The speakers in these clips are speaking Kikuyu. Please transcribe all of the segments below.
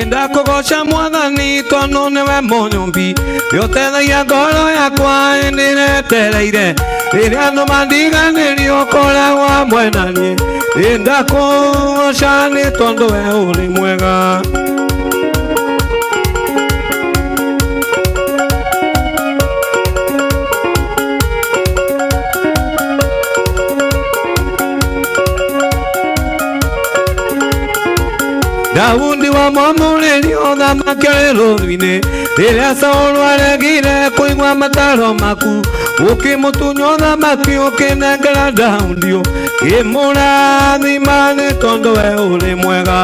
Ndakũgoca mwathani tondũ nĩwe mũnyũmbi nĩũteithagia ngoro yakwa ĩnĩretereire rĩrĩa andũ mandiganĩrio ũkoragwo hamwe na niĩ ndakũgoca nĩ tondũ we ũrĩ mwega. Daudi wa mwamũrĩri ũthamaki ũrĩ rũũru-inĩ rĩrĩa Saũlũ aregire kũigua mataro maku ũkĩmũtunya ũthamaki ũkĩnengera Daudi ũkĩmũrathima nĩ tondũ we ũrĩ mwega.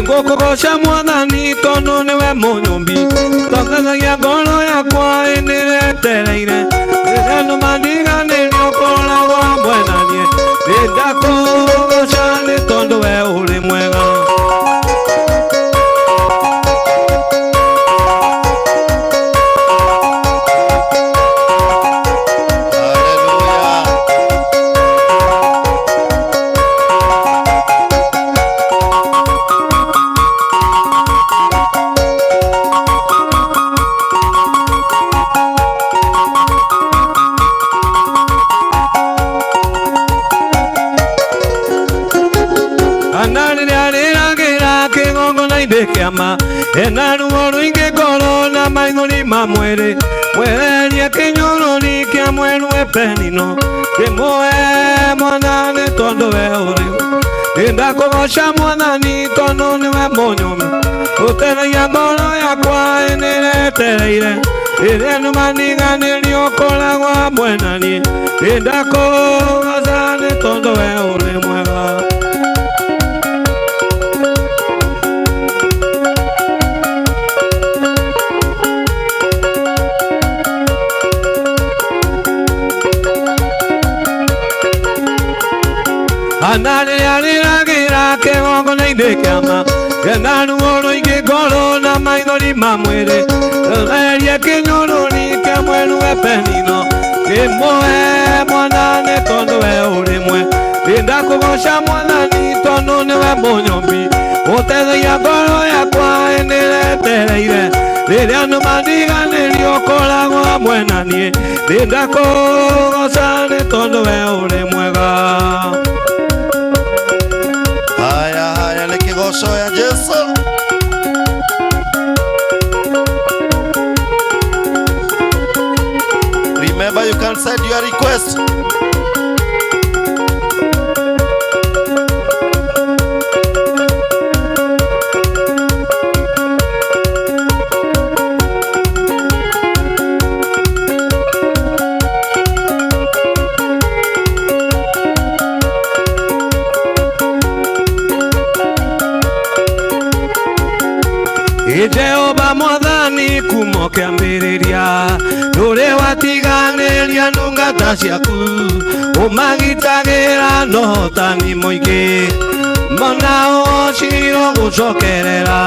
Ngũkũgoca mwathani tondũ nĩwe mũnyũmbi tongoragia ngoro yakwa ĩnĩretereire rĩrĩa andũ mandiganĩrio ũkoragwo hamwe na niĩ ndakũgoca nĩ tondũ we ũrĩ mwega. Hallelujah. Ana rĩrĩa rĩragĩra kĩgongona-inĩ kĩama ena ruo rũingĩ ngoro na maithori ma mwĩrĩ mweherie kĩnyũrũri kĩa mweru Penino kĩmũhe mwana nĩ tondũ we ũrĩ ndakũgoca mwathani tondũ nĩwe mũnyũmbi ũteithagia ngoro yakwa ĩnĩretereire rĩrĩa andũ mandiganĩrio ũkoragwo hamwe na niĩ ndakũgoca nĩ tondũ we ũrĩ mwega. Ana rĩrĩa rĩragĩra kĩgongona-inĩ kĩama ena ruo rũingĩ ngoro na maithori ma mwĩrĩ eherie kĩnyũrũri kĩa mweru Penino kĩmũhe mwana nĩ tondũ we ũrĩ mwega ndakũgoca mwathani tondũ nĩwe mũnyũmbi ũteithagia ngoro yakwa ĩnĩretereire rĩrĩa andũ mandiganĩrio ũkoragwo hamwe na niĩ ndakũgoca nĩ tondũ we ũrĩ mwega. Haya, haya ni kigoco ya Jesu. Remember, you can send your request. Jehova mwathani kuma kĩambĩrĩria ndũrĩ watiganĩria ndungata ciaku ũmagitagĩra na ũhotani mũingĩ mona ũgocirwo gũcokerera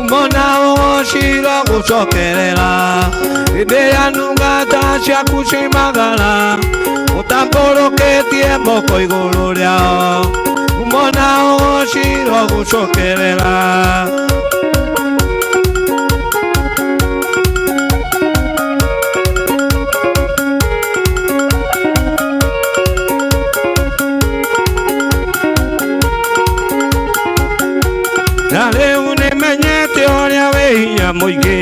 mona ũgocirwo gũcokerera hĩndĩ ya ndungata ciaku cimagara ũtambũrũkĩtie moko igũrũ rĩao mona ũgocirwo gũcokerera. Na rĩu nĩmenyete ũrĩa wĩ hinya mũingĩ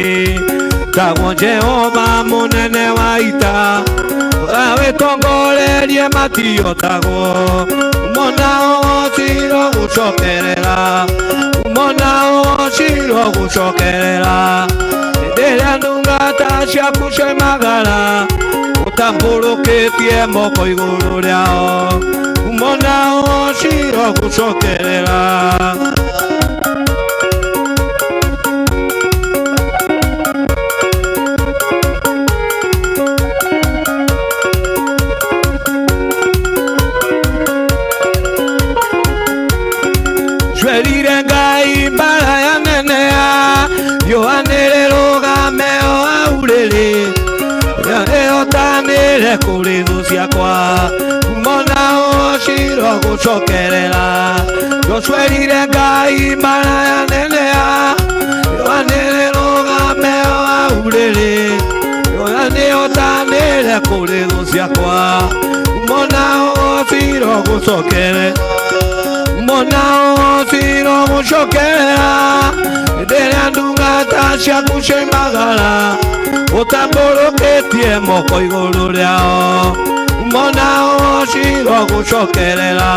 tagwo Jehova mũnene wa ita wĩtongorerie matiotagwo mona ũgocirwo gũcokerera mona ũgocirwo gũcokerera hĩndĩ ĩrĩa ndungata ciaku cioimagara ũtambũrũkĩtie moko igũrũ rĩao mona ũgocirwo gũcokerera. Cwerire Ngai mbara ya nenea ũtanĩre kũrĩ thũ ciakwa mona ũciro gũcokerera Joshua erire Ngai mbara ya nenea yoanĩrĩ rũgame waurĩrĩ yoanĩ ũtanĩre kũrĩ thũ ciakwa mona ũciro gũcokere mona ũciro gũcokerera hĩndĩ ĩrĩa ndungata ciaku cioimagara ũtambũrũkĩtie moko igũrũ rĩao mona ũciro gũcokerera.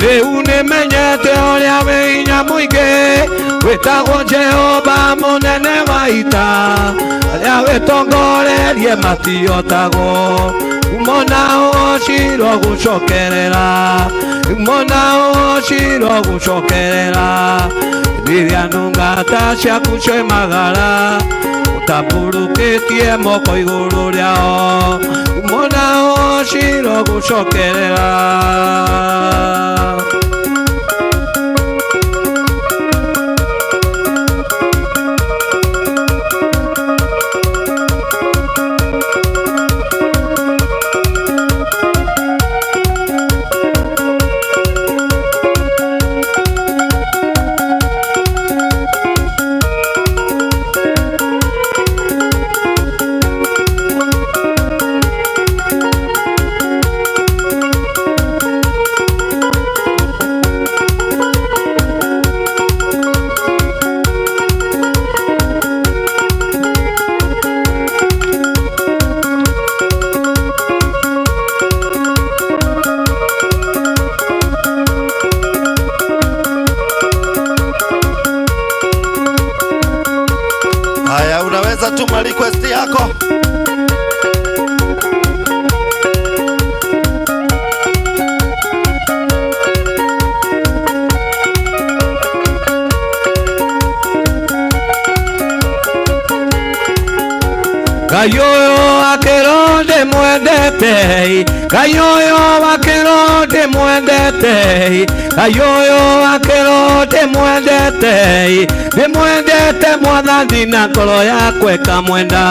Rĩu nĩmenyete ũrĩa wĩ hinya mũingĩ wĩtagwo Jehova mũnene wa ita arĩa wĩtongorerie matiotagwo mona ũciro gũcokerera mona ũciro gũcokerera rĩrĩa ndungata ciaku cioimagara ũtambũrũkĩtie moko igũrũ rĩao mona ũciro gũcokerera. Haya, unaweza tuma request yako. Ngai ũyũ akĩrwo ndĩmwendete Ngai ũyũ akĩrwo ndĩmwendete Ngai ũyũ akĩrwo ndĩmwendete ndĩmwendete mwathani na ngoro yakwa ĩkamwenda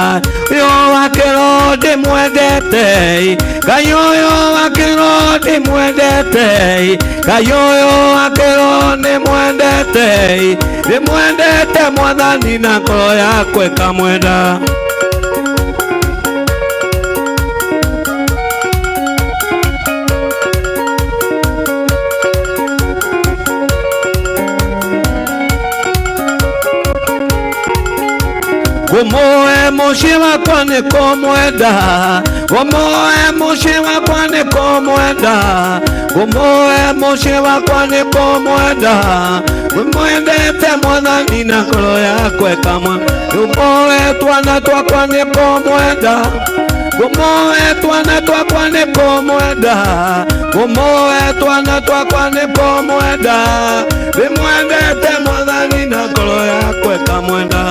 ũyũ akĩrwo ndĩmwendete Ngai ũyũ akĩrwo ndĩmwendete Ngai ũyũ akĩrwo ndĩmwendete ndĩmwendete mwathani na ngoro yakwa ĩkamwenda. Kũmũhe mũciĩ wakwa nĩ kũmwenda kũmũhe mũciĩ wakwa nĩ kũmwenda kũmũhe mũciĩ wakwa nĩ kũmwenda ndĩmwendete mwathani na ngoro yakwa ĩkamwe kũmũhe twana twakwa nĩ kũmwenda kũmũhe twana twakwa nĩ kũmwenda kũmũhe twana twakwa nĩ kũmwenda ndĩmwendete mwathani na ngoro yakwa ĩkamwenda.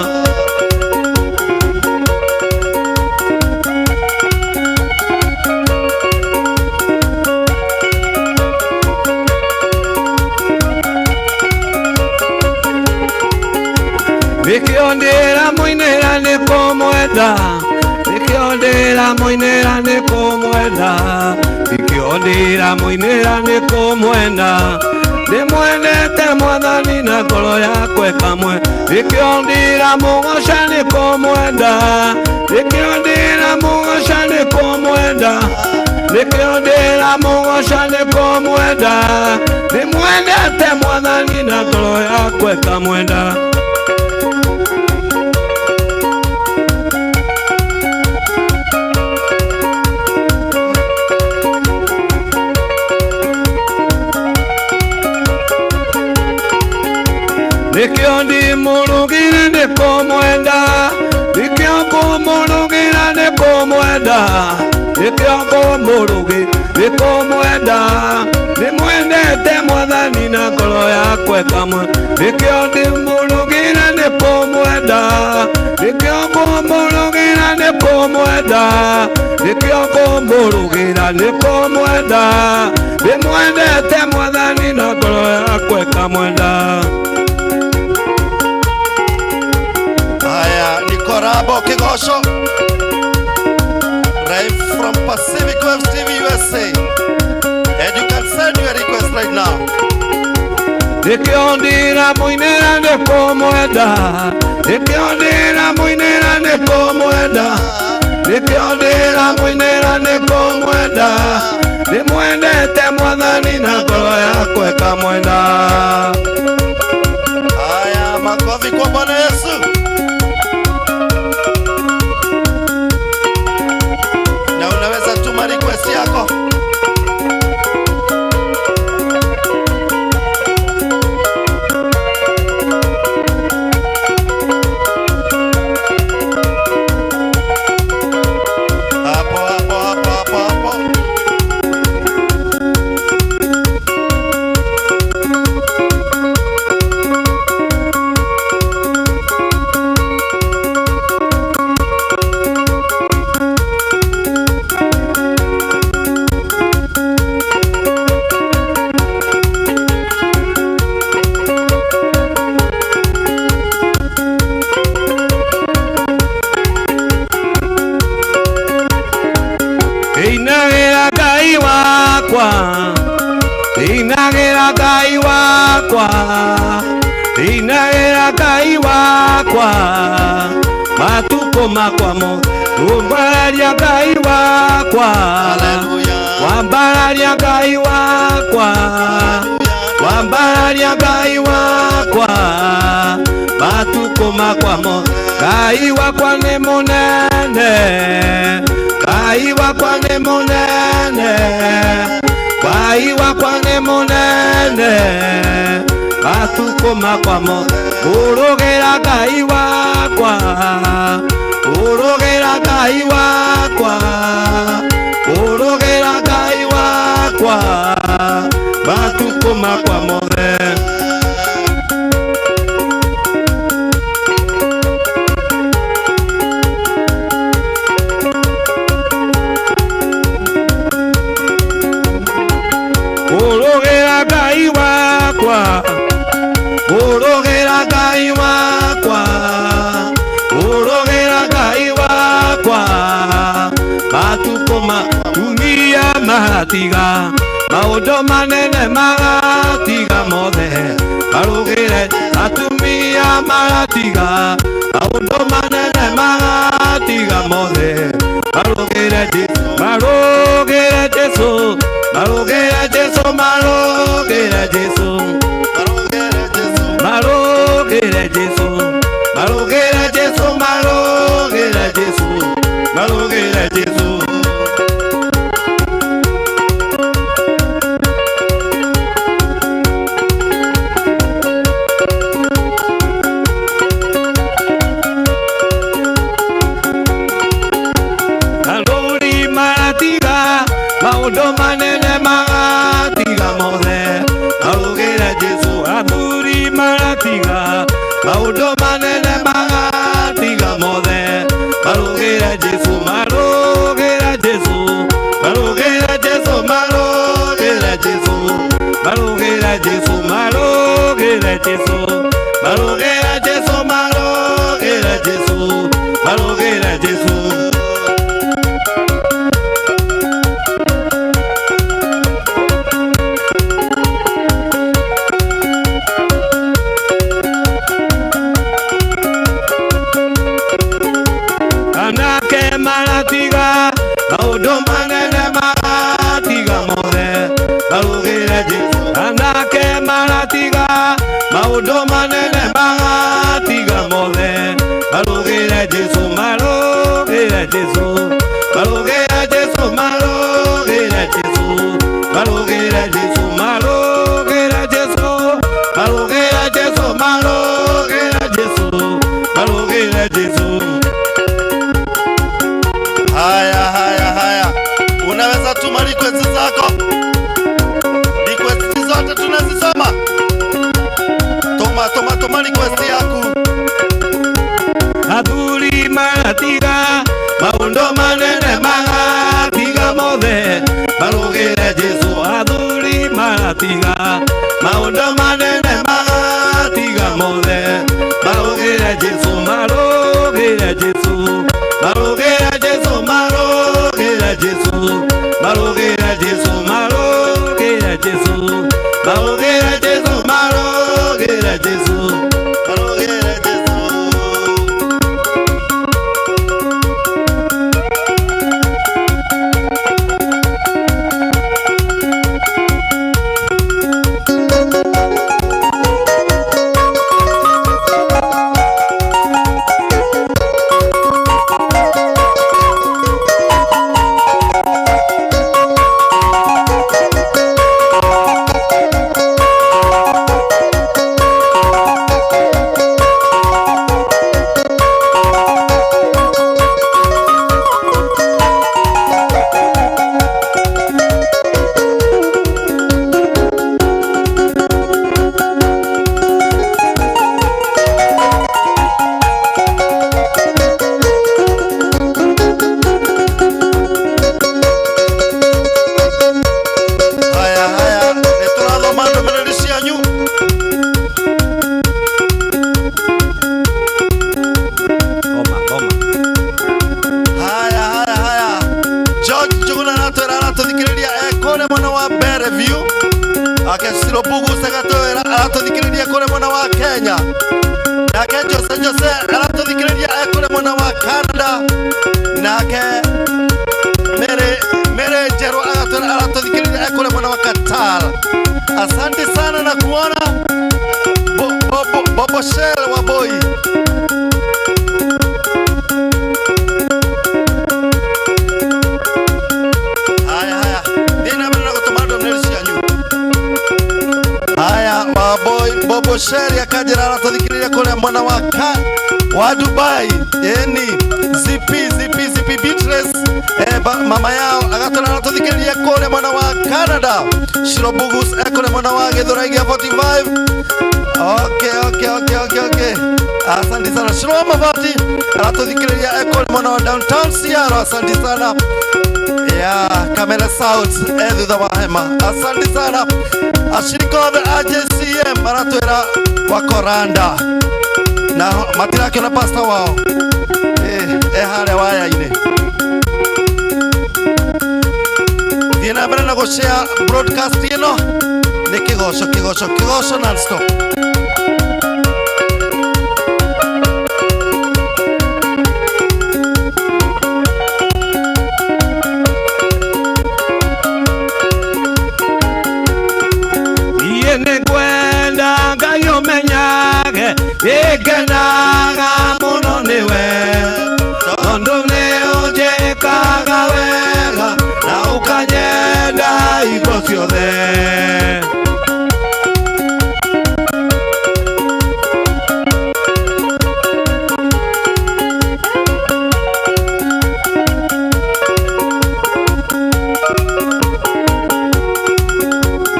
Nĩkĩo ndĩramũinĩra nĩ kũmwenda nĩkĩo ndĩramũinĩra nĩ kũmwenda nĩkĩo ndĩramũinĩra nĩ kũmwenda ndĩmwendete mwathani na ngoro yakwa ĩkamwe nĩkĩo ndĩramũgoca nĩ kũmwenda nĩkĩo ndĩramũgoca nĩ kũmwenda nĩkĩo ndĩramũgoca nĩ kũmwenda ndĩmwendete mwathani na ngoro yakwa ĩkamwenda. Nĩkĩo ndĩmũrũgĩre nĩ kũmwenda nĩkĩo ngũmũrũgĩra nĩ kũmwenda nĩkĩo ngũmũrũgĩ nĩ kũmwenda ndĩmwendete mwathani na ngoro yakwa ĩkamwe nĩkĩo ndĩmũrũgĩra nĩ kũmwenda nĩkĩo ngũmũrũgĩra nĩ Nĩkũmwenda nĩkĩo ngũmũrugĩra nĩkũmwenda ndĩmwendete mwathani na ngoro yakwa ĩkamwenda. Haya, Nikorabo Kigosho right from Pacific Waves TV USA, and you can send your request right now. Nĩkĩo ndĩramũinĩra nĩkũmwenda nĩkĩo ndĩramũinĩra nĩkũmwenda nĩkĩo ndĩramũinĩra nĩkũmwenda ndĩmwendete mwathani na ngoro yakwa ĩkamwenda. Haya, makofi kwa Bwana Yesu. Na unaweza tuma request yako. Hapo hapo hapo hapo hapo. Inagĩra Ngai wakwa inagĩra Ngai wakwa inagĩra Ngai wakwa matukũ makwa mothe tumbararia Ngai wakwa. Hallelujah. Wambararia Ngai wakwa wambararia Ngai wakwa matukũ makwa mothe Ngai wakwa nĩ mũnene Ngai wakwa nĩ mũnene Ngai wakwa nĩ mũnene matukũ makwa mothe ngũrũgĩra Ngai wakwa ngũrũgĩra Ngai wakwa ngũrũgĩra Ngai wakwa matukũ makwa mothe. Ngũrũgĩra Ngai wakwa ngũrũgĩra Ngai wakwa ngũrũgĩra Ngai wakwa matukũ matumia maratiga maũndũ manene maratiga mothe marũgĩre atumia maratiga maũndũ manene maratiga mothe marũgĩre Jesũ marũgĩre Jesũ marũgĩre Jesũ marũgĩre Jesũ Marogere Jesu. Marũgĩre Jesũ marũgĩre Jesũ marũgĩre Jesũ marũgĩre Jesũ. Athuri maratiga maũndũ manene maratiga mothe marũgĩre Jesũ athuri maratiga maũndũ manene maratiga mothe marũgĩre Jesũ marũgĩre Jesũ marũgĩre Jesũ marũgĩre Jesũ marũgĩre Jesũ marũgĩre Jesũ marũgĩre Jesũ marũgĩre Jesũ marũgĩre Jesũ. Anake maratiga maũndũ manene maratiga mothe marũgĩre Jesũ anake maratiga maũndũ manene maratiga mothe marũgĩre Jesũ marũgĩre Jesũ marũgĩre Jesũ marũgĩre Jesũ marũgĩre Jesũ marũgĩre Jesũ marũgĩre Jesũ marũgĩre Jesũ marũgĩre Jesũ. Haya, haya, haya, unaweza tuma request zako. Request zote tunazisoma. Tuma, tuma, tuma request yako. Athuri maratiga Jesu, marũgĩre Jesu, marũgĩre Jesu, marũgĩre Jesu, marũgĩre Jesu, marũgĩre Jesu, marũgĩre Jesu, marũgĩre Jesu. Marũgĩre Jesu. Haya haya, nĩ tũrathoma ndũmĩrĩri cianyu. Thoma, thoma. Haya haya haya, George Njuguna aratwĩra aratũthikĩrĩria e kũrĩa mwena wa Bellevue. Ake Sirobugu Segatwĩra aratũthikĩrĩria kũrĩa mwena wa Kenya. Nake Jose Jose aratũthikĩrĩria e kũrĩa mwena wa Canada. Nake Mary Mary Njerũ agatwĩra aratũthikĩrĩria e kũrĩa mwena wa Qatar. Asante sana na kuona Bobo Shell wa boy. Haya haya, thiĩ na mbere na gũtũma ndũmĩrĩri cianyu. Haya, maboy Bobo Sheri akanjĩra aratũthikĩrĩria kũrĩa mwena wa ka wa Dubai. Ĩni ZP ZP ZP Beatrice, mama yao agatwĩra aratũthikĩrĩria kũrĩa mwena wa Canada. Shirobugus ekũrĩa mwena wa Gĩthũrai gĩa 45. Okay, okay, okay, okay, okay. Asante sana. Shiro Mavati aratũthikĩrĩria ekũrĩa mwena wa downtown Seattle. Asante sana. Ya Kamera South thutha wa hema. Asante sana. Ashirika othe a JCM maratwĩra wakoranda na matirakĩona pastor wao harĩa waya-inĩ. Thiĩ na mbere na gũshare broadcast ĩno nĩ kĩgoco kĩgoco kĩgoco non-stop. Niĩ nĩngwenda Ngai ũmenyage nĩngenaga mũno nĩwe, tondũ nĩ ũnjĩkaga wega na ũkanyenda hingo ciothe.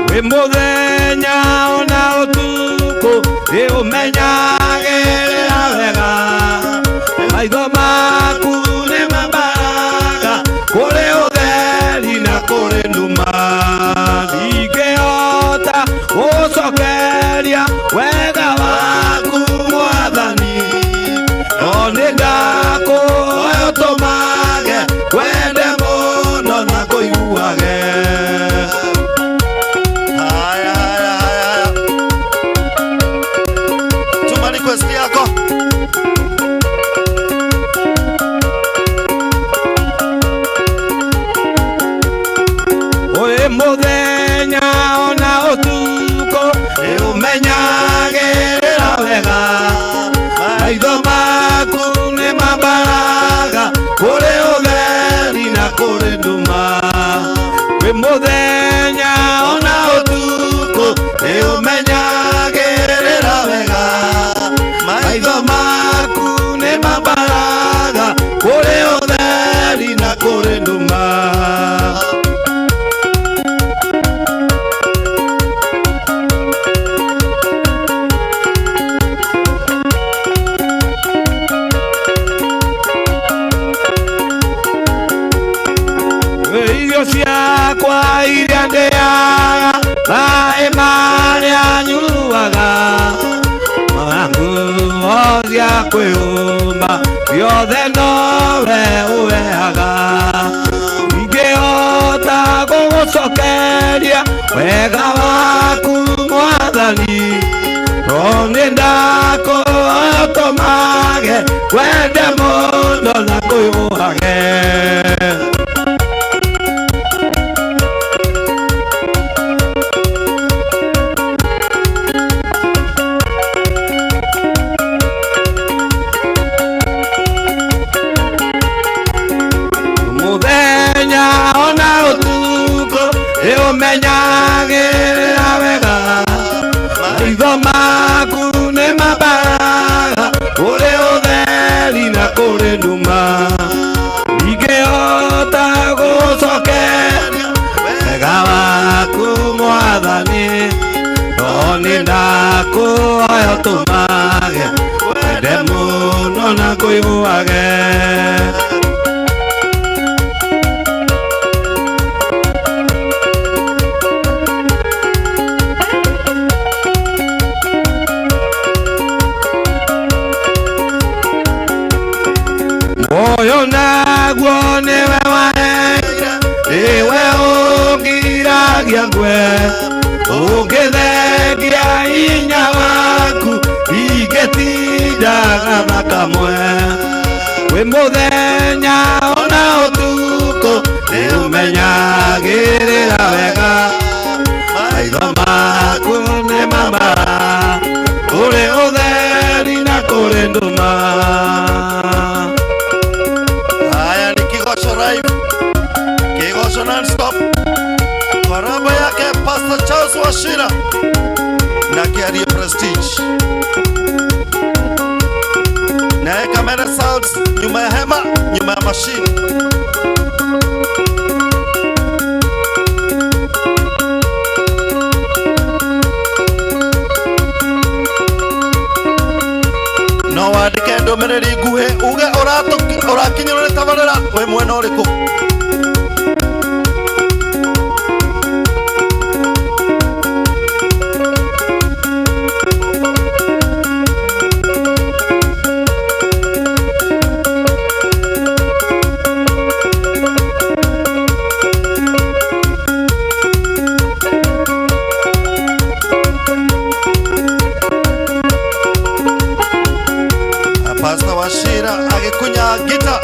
Wĩ mũthenya ona ũtukũ nĩ ũmenyagĩrĩra wega, maitho maku nĩ mambaraga kũrĩ ũtheri na kũrĩ nduma. Ndingĩhota gũcokeria wega waku Mwathani, no nĩ ndakũhoya ũtũmage wende mũno na kũiguage. Haya haya haya haya, tuma request yako. Wĩ mũthenya ona ũtukũ nĩ ũmenyagĩrĩra wega, maitho maku nĩ mambaraga kũrĩ ũtheri na kũrĩ nduma. Wĩ mũthenya ona ũtukũ nĩ ũmenyagĩrĩra wega, maitho maku nĩ mambaraga kũrĩ ũtheri na kũrĩ nduma. Irio ciakwa iria ndĩaga, maĩ marĩa nyuaga, nguo cia Kwĩũma gĩothe nowe ũheaga ingĩhota gũgũcokeria wega waku mwathani no nĩ ndakũtũmage wende mũno na kwĩũhage. Mũthenya ona ũtukũ nĩũmenyagĩrĩra wega maitho maku nĩ mabaraga kũrĩ ũtheri na kũrĩ nduma ingĩhota gũcokeria wega waku mwathani no nĩ ndakũhoya ũtũmage wende mũno na kũiguage. Moyo naguo nĩwe waheire nĩwe ũngiragia ngwe ũngĩthengia hinya waku ingĩtindaga thakamwe kwĩ mũthenya ona ũtukũ nĩũmenyagĩrĩra wega maitho maku nĩ mabara kũrĩ ũtheri na kũrĩ nduma. Haya ni Kigosho Live, Kigosho non-stop, kwa raba yake Pastor Charles Wachira na Kiarie Prestige, naye Kamera Sounds nyuma ya hema, nyuma ya mashine. No wandĩke ndũmĩrĩri nguhĩ uge ũrakinyĩrwo nĩ tabarĩra wĩ mwena ũrĩkũ. Pastor Wachira agĩkunya ngita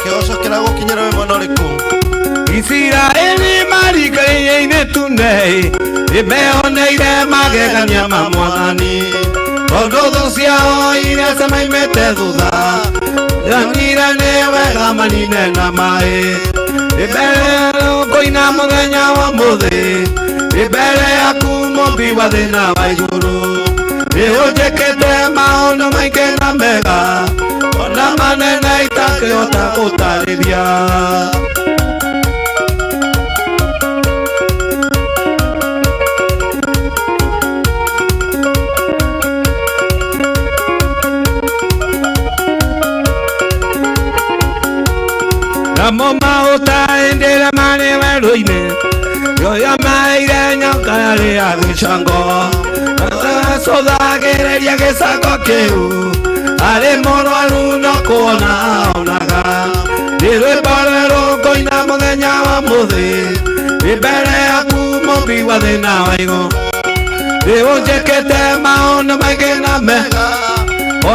kĩgoco kĩragũkinyĩra wĩ mwena ũrĩkũ. Isiraeli marikaine tune nĩmeoneire magegania ma mwathani tondũ thũ ciao iria ciamaimĩte thutha yonire nĩ wega manine na maĩ nĩ mbere kũina mũthenya wa mũthĩ nĩ mbere yaku mũmbi wa thĩ na wa igũrũ nĩ ũnjĩkĩte maũndũ maingĩ na mega ona manene itakĩhota gũtarĩria. Namo maũta hĩndĩ ĩrĩa marĩ werũ-inĩ yoya maire nyoka yarĩ ya gĩcango acũthagĩrĩria gĩcango kĩu arĩ mũrwaru no kuona onaga nĩ rwĩmbo rwerũ ngũina mũthenya wa mũthĩ nĩ mbere yaku mũmbi wa thĩ na wa igũrũ nĩ ũnjĩkĩte maũndũ maingĩ na mega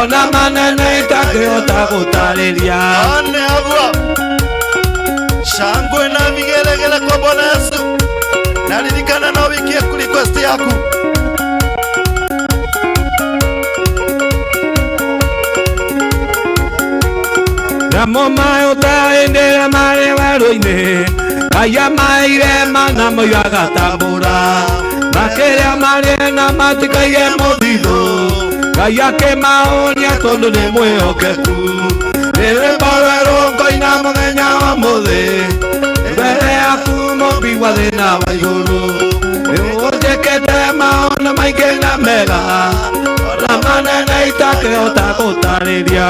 ona manene itakĩhota gũtarĩria. Ane agua shangwe na vigelegele kwa Bwana Yesu. Naririkana no wikie request yaku. Namo maũta hĩndĩ ĩrĩa marĩ werũ-inĩ Ngai amaheire mana moigaga ta mbura makĩrĩa marĩe na matikaige mũthithũ Ngai akĩmahonia tondũ nĩ mwĩhokeku nĩ rwĩmbo rwerũ ngũina mũthenya wa mũthĩ mbere yaku mũmbi wa thĩ na wa igũrũ nĩ ũnjĩkĩte maũndũ maingĩ na mega ona manene itakĩhota gũtarĩria.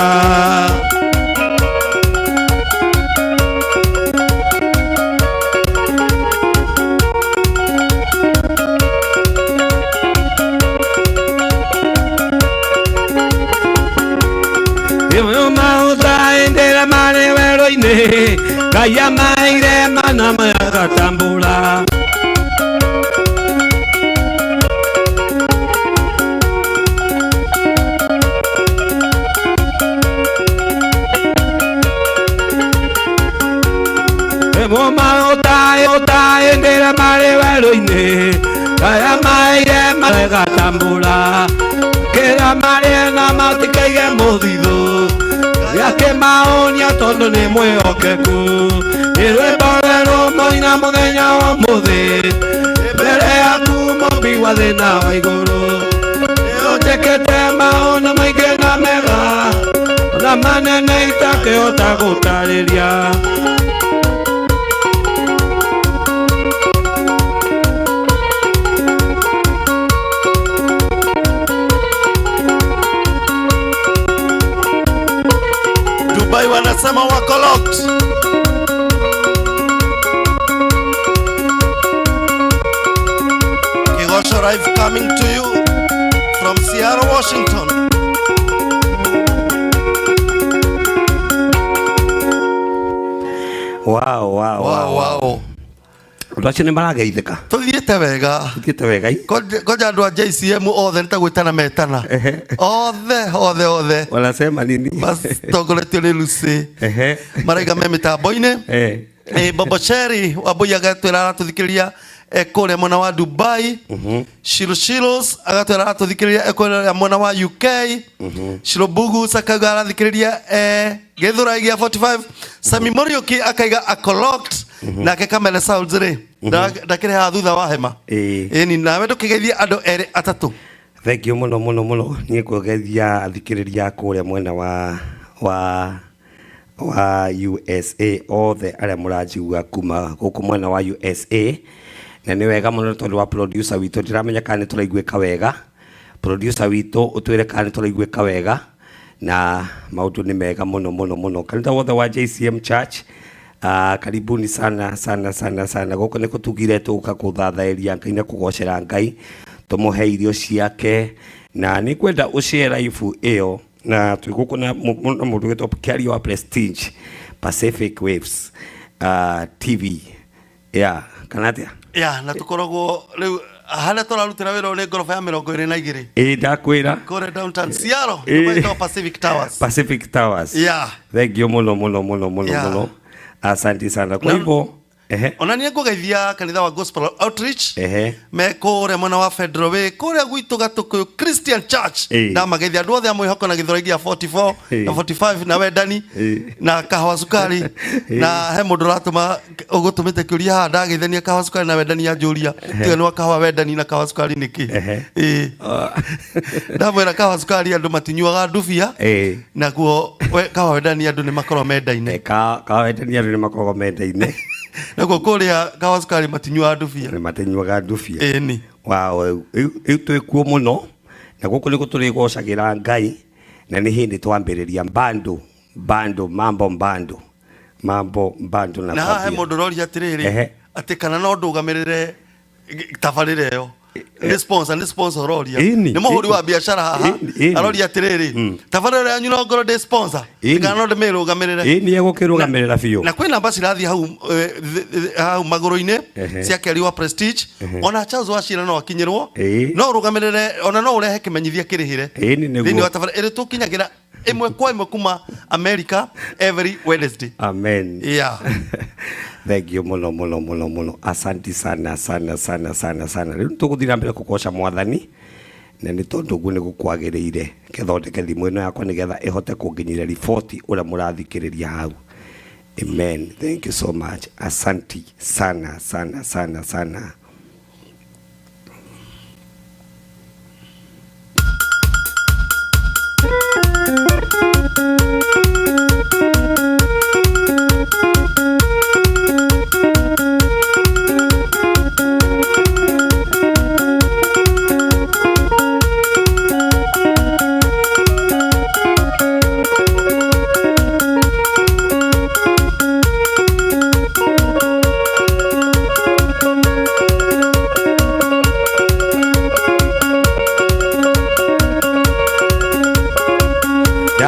Ĩyo maũta ĩndĩra marĩ werũ-inĩ Ngai amaheire mana magatambũra. Ĩmo maũta ũta ĩndĩra marĩ werũ-inĩ Ngai amaheire magatambũra. Kĩrĩa marĩ na matikaige mũthithũ gĩake maonia tondũ nĩ mwĩhokeku. Nĩ rwĩmbo rwerũ moina mũthenya wa ũmũthĩ mbere yaku mũmbi wa thĩ na wa igũrũ. Nĩũnjĩkĩte maũndũ maingĩ na mega na manene itakĩhota gũtarĩria. Dubai wanasema wako locked. Kigosho Live coming to you from Seattle, Washington. Wow, wow, Wow, wow. Andũ acio nĩ marageithĩka. Tuthiĩte wega. Tuthiĩte wega i. Koja andũ a JCM othe nĩ ta gwĩtana metana. Othe, othe, othe. Wanasema nini? Matongoretio nĩ Lucy. Ehe. Maraiga me mĩtambo-inĩ. Eh. Bobo Sherry Wambui agatwĩra aratũthikĩrĩria e kũrĩa mwena wa Dubai. Shiro Shiros agatwĩra aratũthikĩrĩria e kũrĩa mwena wa UK. Shiro Bugus akauga arathikĩrĩria e Gĩthũrai gĩa 45. Sami Muriuki akaiga ako locked. Nake Kamene Sounds rĩ ndakĩrĩ haha thutha wa hema. Ĩĩ. Ĩni nawe ndũkĩgeithie andũ erĩ atatũ. Thank you mũno mũno mũno. Niĩ kũgeithia athikĩrĩria kũrĩa mwena wa USA othe arĩa mũranjigua kuma gũkũ mwena wa USA. Na nĩ wega mũno tondũ wa producer witũ ndiramenya kana nĩ tũraiguĩka wega. Producer witũ ũtwĩre kana nĩ tũraiguĩka wega na maũndũ nĩ mega mũno mũno mũno. Kanitha wothe wa JCM Church, karibuni sana sana sana sana. Gũkũ nĩ kũtugire tũka kũthathaĩria Ngai na kũgocera Ngai tũmũhe irio ciake na nĩ kwenda ũshare live ĩyo na twĩ gũkũ na mũndũ wĩtwo Kĩario wa Prestige Pacific Waves TV ya kana atĩa? Ya, na tũkoragwo rĩu harĩa tũrarutĩra wĩra nĩ ngoroba ya 22. Ĩĩ ndakwĩra. Kũrĩa downtown Seattle, Ĩĩ. nyũmba ĩtagwo Pacific Towers. Pacific Towers. Yeah. Thank you mũno mũno mũno mũno Yeah. mũno. Asante sana. Kwa Na- hivyo ehe. Ona niĩ ngũgeithia kanitha wa Gospel Outreach Ehe. me kũrĩa mwena wa Federal Way kũrĩa gwitũ Gatũkũyũ Christian Church. Ĩĩ. Ndamageithia andũ othe a mwĩhoko na Gĩthũrai gĩa 44 Ĩĩ. na 45 na wendani Ĩĩ. na kahũa cukari. Na he mũndũ ũratũma ũgũtũmĩte kĩũria haha ndageithania kahũa cukari na wendani anjũria tiga nĩ wa kahũa wendani na kahũa cukari nĩkĩ. Ehe. Ĩĩ. Ndamwĩra kahũa cukari andũ matinyuaga ndubia. Ĩĩ. Naguo kahũa wendani andũ nĩ makoragwo mendaine. Ka wendani andũ nĩ makoragwo mendaine. Naguo kũrĩa kahũa cukari matinyuaga ndubia. Nĩ matinyuaga ndubia. Ĩni. Wow, rĩu twĩ kuo mũno na gũkũ nĩkuo tũrĩgocagĩra Ngai na nĩ hĩndĩ twambĩrĩria bando bando mambo bando mambo bando na Na haha he kwambia. mũndũ ũroria atĩrĩrĩ Ehe. atĩ kana no ndũgamĩrĩre tabarĩra ĩyo. Nĩ sponsor, nĩ sponsor ũroria. Ĩni, Nĩ mũhũri wa ĩni. biacara haha. Ĩni, ĩni. Aroria atĩrĩrĩ tabarĩra yanyu no ngorwo ndĩ sponsor. Ĩni. Kana no ndĩmĩrũgamĩrĩre. Ĩni egũkĩrũgamĩrĩra biũ. Na kwĩ namba cirathiĩ hau hau magũrũ-inĩ Ehe. cia Kĩari wa Prestige. Ona Charles Wachira no akinyĩrwo. Ĩĩ. No ũrũgamĩrĩre ona no ũrehe kĩmenyithia kĩrĩhĩre. Ĩni nĩguo. Thĩinĩ wa tabarĩra ĩrĩa tũkinyagĩra ĩmwe kwa ĩmwe kuma America every Wednesday. Amen. Yeah. Thank you mũno mũno mũno mũno. Asante sana sana sana sana sana. Rĩu tũgũthiĩ na mbere kũgoca mwathani na nĩ tondũ ũguo nĩguo kwagĩrĩire. Ngĩthondeke thimũ ĩno yakwa nĩgetha ĩhote kũnginyĩria riboti ũrĩa mũrathikĩrĩria hau. Amen. Thank you so much. Asante sana sana sana sana.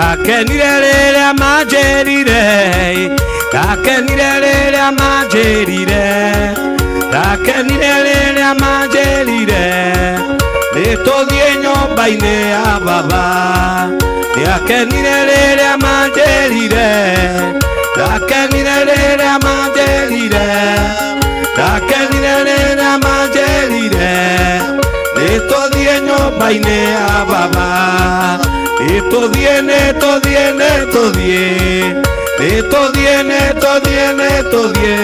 Ndakenire rĩrĩa manjĩrire, ndakenire rĩrĩa manjĩrire, ndakenire rĩrĩa manjĩrire, nĩtũthiĩ nyũmba-inĩ ya baba. Ndakenire rĩrĩa manjĩrire, ndakenire rĩrĩa manjĩrire, ndakenire rĩrĩa manjĩrire, nĩtũthiĩ nyũmba-inĩ ya baba. Nĩtũthiĩ, nĩtũthiĩ, nĩtũthiĩ, nĩtũthiĩ, nĩtũthiĩ, nĩtũthiĩ,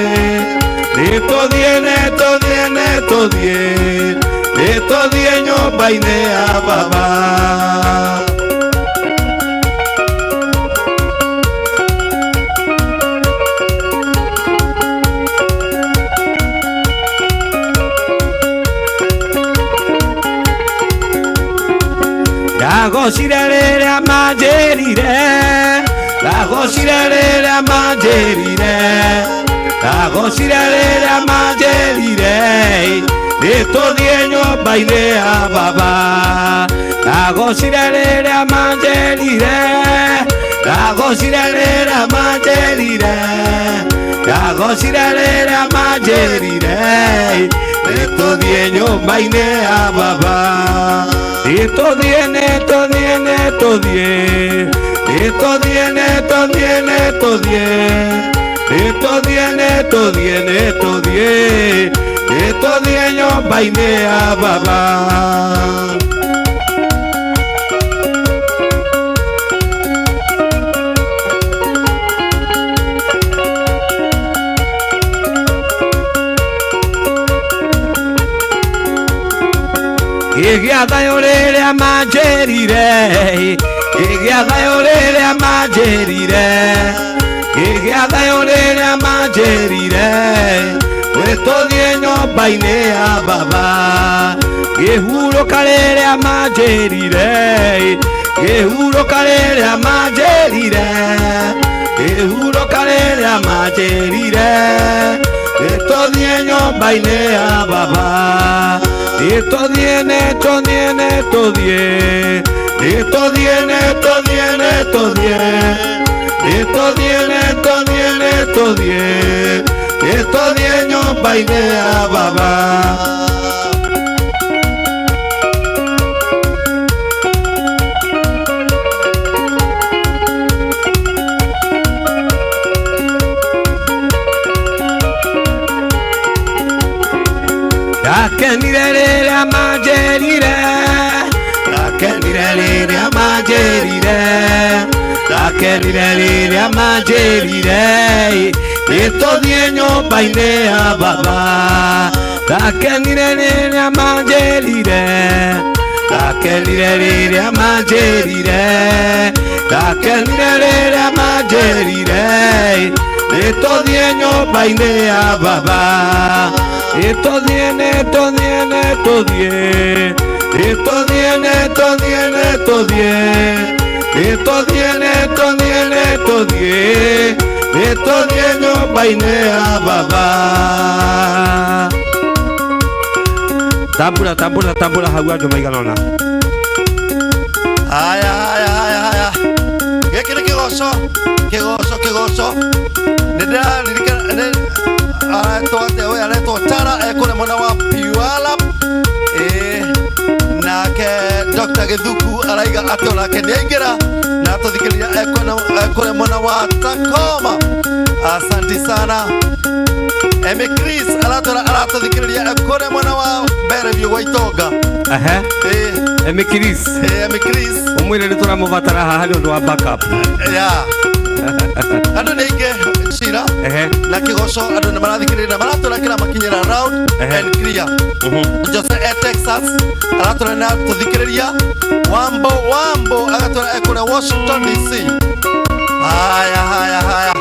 nĩtũthiĩ, nĩtũthiĩ, nĩtũthiĩ, nĩtũthiĩ nyũmba-inĩ ya baba. Ndagocire rĩrĩa manjĩrire, ndagocire rĩrĩa manjĩrire, ndagocire rĩrĩa manjĩrire, nĩtũthiĩ nyũmba-inĩ ya baba. Ndagocire rĩrĩa manjĩrire, ndagocire rĩrĩa manjĩrire, ndagocire rĩrĩa manjĩrire, nĩtũthiĩ nyũmba-inĩ ya baba. Nĩtũthiĩ, nĩtũthiĩ, nĩtũthiĩ, nĩtũthiĩ, nĩtũthiĩ, nĩtũthiĩ, nĩtũthiĩ, nĩtũthiĩ, nĩtũthiĩ, nĩtũthiĩ nyũmba-inĩ ya baba. Ngĩgĩa thayũ rĩrĩa manjĩrire, ngĩgĩa thayũ rĩrĩa manjĩrire, ngĩgĩa thayũ rĩrĩa manjĩrire, nĩtũthiĩ nyũmba-inĩ ya baba. Ngĩhurũka rĩrĩa manjĩrire, ngĩhurũka rĩrĩa manjĩrire, ngĩhurũka rĩrĩa manjĩrire, nĩtũthiĩ nyũmba-inĩ ya baba. Nĩtũthiĩ, nĩtũthiĩ, nĩtũthiĩ, nĩtũthiĩ, nĩtũthiĩ, nĩtũthiĩ, nĩtũthiĩ, nĩtũthiĩ, nĩtũthiĩ, nĩtũthiĩ nyũmba-inĩ ya baba. Ndakenire rĩrĩa manjĩrire, ndakenire rĩrĩa manjĩrire, ndakenire rĩrĩa manjĩrire, nĩtũthiĩ nyũmba-inĩ ya baba. Ndakenire rĩrĩa manjĩrire, ndakenire rĩrĩa manjĩrire, ndakenire rĩrĩa manjĩrire, nĩtũthiĩ nyũmba-inĩ ya baba. Nĩtũthiĩ, nĩtũthiĩ, nĩtũthiĩ, nĩtũthiĩ, nĩtũthiĩ, nĩtũthiĩ, nĩtũthiĩ, nĩtũthiĩ, nĩtũthiĩ, nĩtũthiĩ nyũmba-inĩ ya baba. Tambura, tambura, tambura hau andũ maigana ũna. Haya, haya, haya, haya, gĩkĩ nĩ kĩgoco, kĩgoco, kĩgoco. Nĩ ndĩraririkana aretwo atĩa we, aretwo Tara, ekũrĩa mwena wa Puyallup. Ĩĩ, nake Dr. Gĩthuku araiga atĩ onake nĩ aingĩra na atũthikĩrĩria ekũrĩa mwena wa Tacoma. Asanti sana. Emy Chris aratwĩra aratũthikĩrĩria ekũrĩa mwena wa Bellevue gwa Itonga. Ehe. Ĩĩ. Emy Chris. Ĩĩ, Emy Chris. Ũmwĩre nĩ tũramũbatara haha nĩ ũndũ wa backup. Ya, andũ nĩ aingĩ cira. Ehe. Na kĩgoco andũ nĩ marathikĩrĩria na maratwĩra kĩra makinyĩra round and clear. Jose e Texas aratwĩra nĩ atũthikĩrĩria. Wambo Wambo agatwĩra e kũrĩa Washington DC. Haya, haya, haya,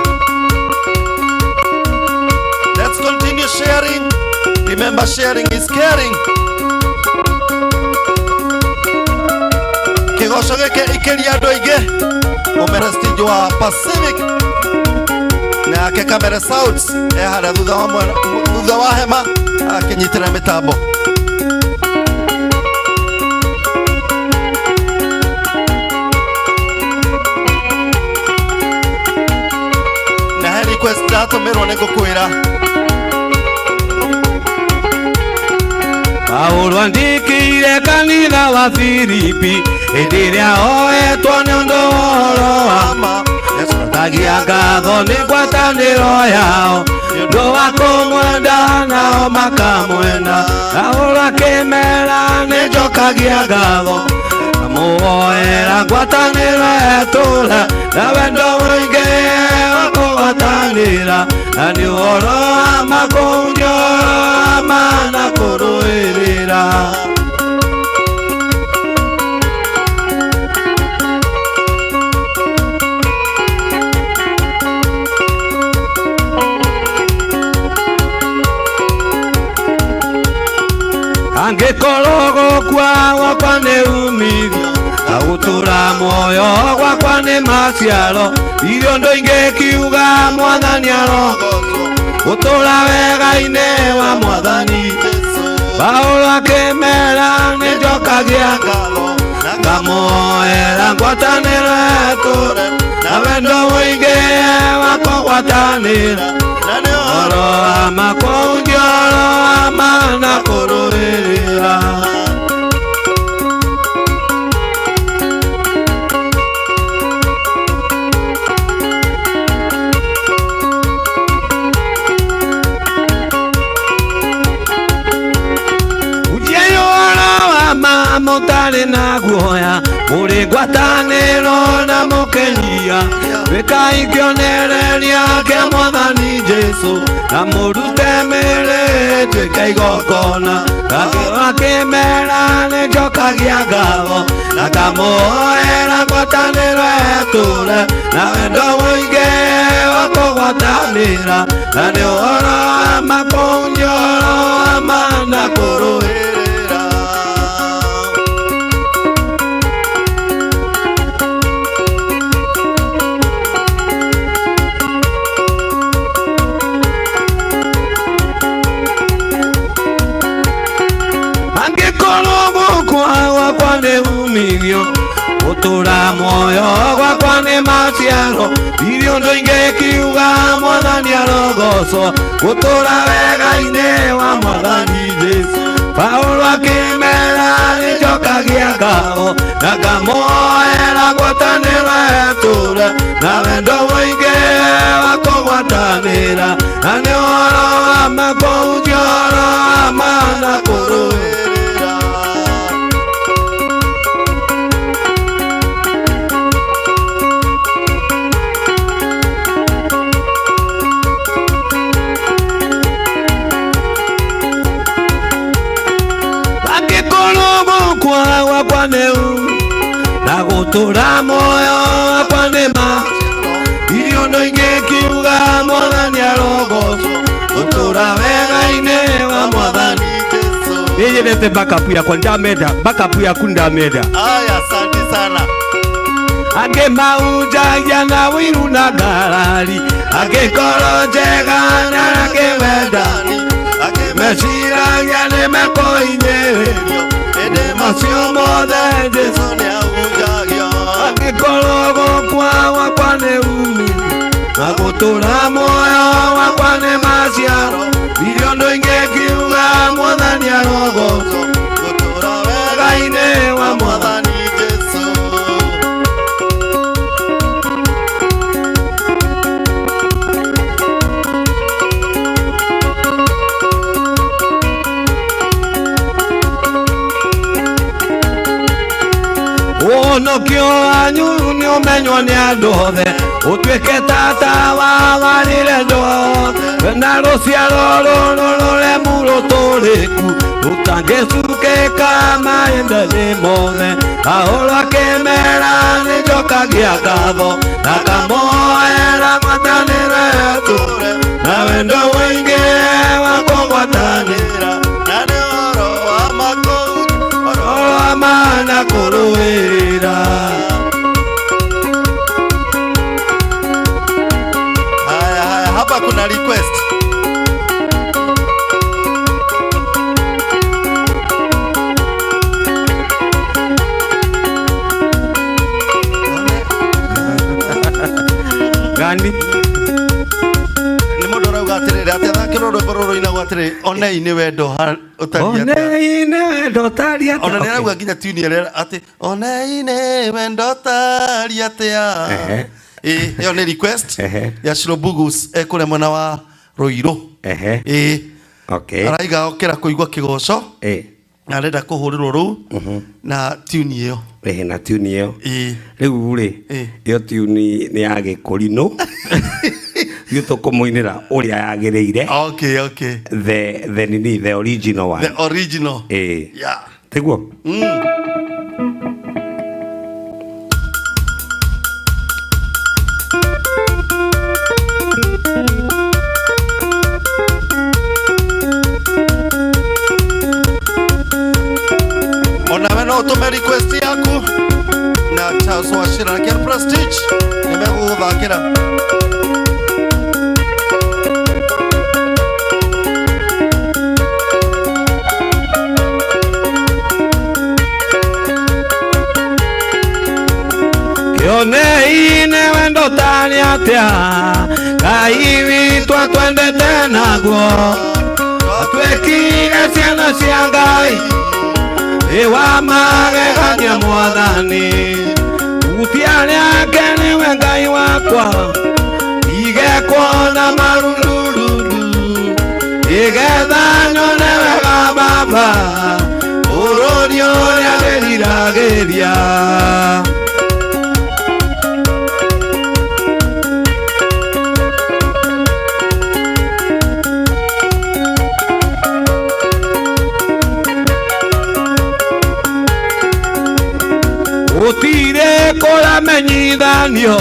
let's continue sharing. Remember, sharing is caring. Kĩgoco gĩkĩ ikĩria andũ aingĩ. Ũmerestige wa Pacific nake Kamere South e harĩa thutha wa mwena, thutha wa hema akĩnyitĩra mĩtambo. Ũratũmĩrwo nĩ ngũkwĩra. Paulo andĩkĩire kanitha wa Filipi hĩndĩ ĩrĩa oetwo nĩ ũndũ wa ũhoro wa Ma. Nĩcokagia ngatho nĩ ngwatanĩro yao nĩ ũndũ wa kũmwenda nao makamwenda. Paulo akĩmera nĩ njokagia ngatho ngamuoera ngwatanĩro etũra na wendo mũingĩ wa kũgwatanĩra na nĩ ũhoro wa ma kũhunjia ũhoro wa ma na kũrũĩrĩra. Angĩkorwo gũkua gwakwa nĩ umithio na gũtũra muoyo gwakwa nĩ maciaro, irio ũndũ ingĩkiuga Mwathani arogocwo gũtũra wega-inĩ wa Mwathani. Paulo akĩmera nĩ njokagia Ngatho na ngamuoera ngwatanĩro etũre na wendo mũingĩ wa kũgwatanĩra na nĩ ũhoro ũhoro wa ma kũhunjia ũhoro wa ma na kũrũĩrĩra. Ujiai ũhoro wa ma mũtarĩ na guoya mũrĩ ngwatanĩro na mũkĩnyia wĩkai kĩonereria kĩa Mwathani Jesũ na mũrute mĩĩrĩ ĩtuĩke igongona. Akĩmera nĩ njokagia ngatho na ngamuoera ngwatanĩro etũre na wendo mũingĩ wa kũgwatanĩra na nĩ ũhoro wa ma kũhunjia ũhoro wa ma na kũrũĩrĩra. Angĩkorwo gũkua gwakwa nĩ umithio gũtũra muoyo gwakwa nĩ maciaro, irio ũndũ ingĩkiuga Mwathani arogocwo gũtũra wega-inĩ wa Mwathani Jesũ. Paulo akĩmera nĩ njokagia ngatho na ngamuoera ngwatanĩro etũre na wendo mũingĩ wa kũgwatanĩra na nĩ ũhoro wa ma kũhunjia ũhoro wa ma na kũrũĩrĩra. Angĩkorwo gũkua gwakwa nĩ na gũtũra muoyo wakwa nĩ ma irio ũndũ ingĩkiuga Mwathani arogocwo gũtũra wega-inĩ wa Mwathani. Nĩnyendete backup yakwa ndamenda backup yaku ndamenda. Aya, asante sana. Angĩ mahunjagia na ũiru na ngarari angĩkorwo njega na angĩ wendani meciragia nĩ mekũhinyĩrĩrio Ĩndĩ macio mothe Jesũ nĩ ahunjagio. Angĩkorwo gũkua gwakwa nĩ umithio na gũtũra muoyo wakwa nĩ maciaro, irio ũndũ ingĩkiuga Mwathani arogocwo Gũtũra wega-inĩ wa Mwathani. Mwathani Jesũ. Ũhonokio wanyu nĩ ũmenywo nĩ andũ othe ũtuĩke tata wa warĩre andũ othe na rũciaro rũrũ rũremu rũtũrĩku rũtangĩcukĩka maenda-inĩ mothe. Paulo akĩmera nĩ njokagia ngatho na ngamuoera ngwatanĩro etũre na wendo mũingĩ wa kũgwatanĩra Na nĩ ũhoro wa ma kũhunjia ũhoro wa ma na kũrũĩrĩra. Haya, haya, hapa kuna request. Gani? Atĩ athakĩrwo rwĩmbo rũrũ rũinagwo atĩrĩ, onei nĩ wendo ũtariĩ atĩa. Onei nĩ wendo ũtariĩ atĩa. Ona nĩ arauga nginya tune ĩrĩa atĩ onei nĩ wendo ũtariĩ atĩa. Ehe. Ĩĩ, ĩyo nĩ request Ehe. ya Shilobugus ekũrĩa mwena wa Ruiru. Ehe. Ĩĩ. Okay. Araiga okĩra kũigua kĩgoco Ĩĩ. na arenda kũhũrĩrwo rũu na tune ĩyo. Ĩĩ, na tune ĩyo. Ĩĩ. Rĩu rĩ, Ĩĩ. ĩyo tune nĩ ya gĩkũrinũ. Ithuĩ tũkũmũinĩra ũrĩa yagĩrĩire. Okay, okay. The nini, the original one. The original. Ĩĩ. Yeah. Tiguo? Onawe no ũtũme request yaku na Charles Wachira na Ken Prestige nĩ megũgũthakĩra. Kĩonei nĩ wendo ũtariĩ atĩa, Ngai witũ atwendete naguo, atuĩkire ciana cia Ngai, nĩ wa magegania Mwathani, hutia rĩake nĩwe Ngai wakwa, ndige kuona marurururu, nĩgetha nyone wega Baba, bũrũri ũrĩa ndĩriragĩria. Gũtirĩ kũramenyithanio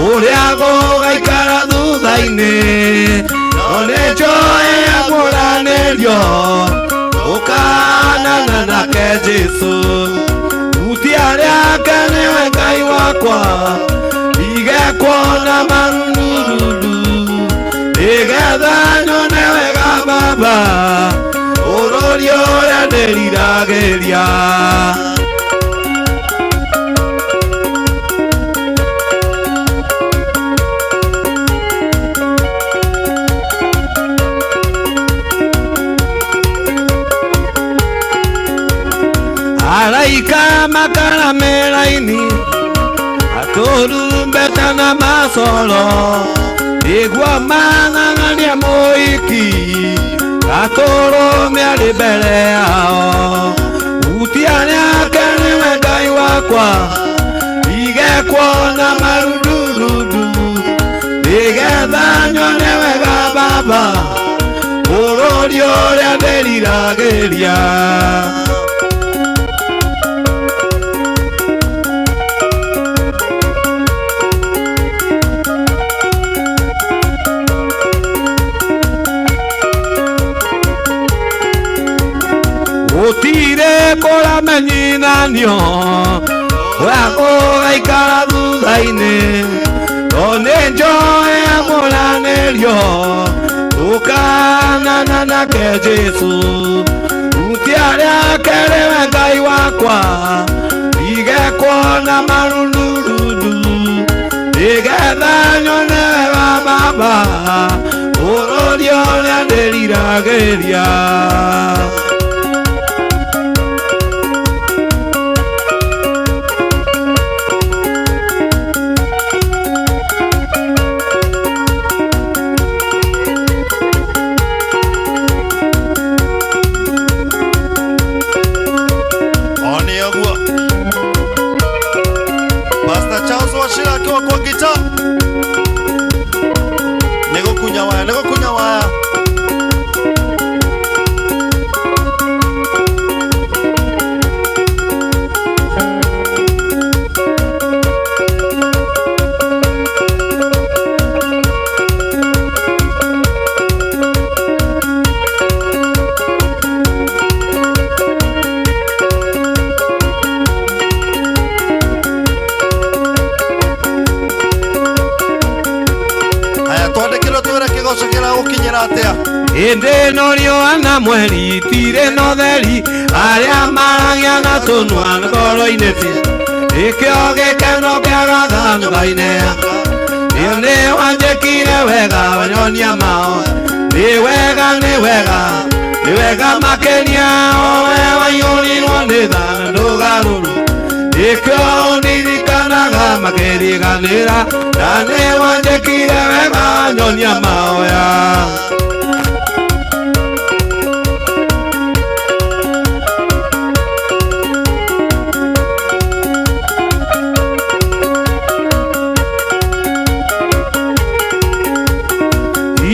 ũrĩa gũgaikara thutha-inĩ, no nĩnjũĩ akũranĩrio ũkanana nake Jesũ. Hutia rĩake nĩwe Ngai wakwa, ndige kuona marurururu, nĩgetha nyone wega Baba, bũrũri ũrĩa ndĩriragĩria. Araika makaramera-inĩ, atũrumbeta na macoro, nĩguo mang'ang'ania mũhiki, gatũrũme arĩ mbere yao. Hutia rĩake nĩwe Ngai wakwa, ndige kuona marurururu, nĩgetha nyone wega Baba, bũrũri ũrĩa ndĩriragĩria. Gũtirĩ kũramenyithanio ũrĩa gũgaikara thutha-inĩ, no nĩnjũĩ akũranĩrio tũkanana nake Jesũ. Hutia rĩake nĩwe Ngai wakwa, ndige kuona marurururu, nĩgetha nyone wega Baba, bũrũri ũrĩa ndĩriragĩria. One ũguo. Pastor Charles Wachira akiwa kwa gita. Nĩ gũkunya waya, nĩ gũkunya waya. Haya, twandĩkĩrwo twĩre kĩgoco kĩragũkinyĩra atĩa. Hĩndĩ ĩno riũa na mweri itirĩ na ũtheri, arĩa maragia na tũnua ngoro-inĩ ti, nĩkĩo gĩkeno kĩagaga Ngai-inĩ. Nĩ Nĩ wanjĩkire wega wanyonia mao. Nĩ wega, nĩ wega, nĩ wega makĩria, owe waiyũrirwo nĩ tha na ndũgarũrũ. Nĩkĩo ndirikanaga makĩriganĩra, na nĩ wanjĩkire wega wanyonia maoya.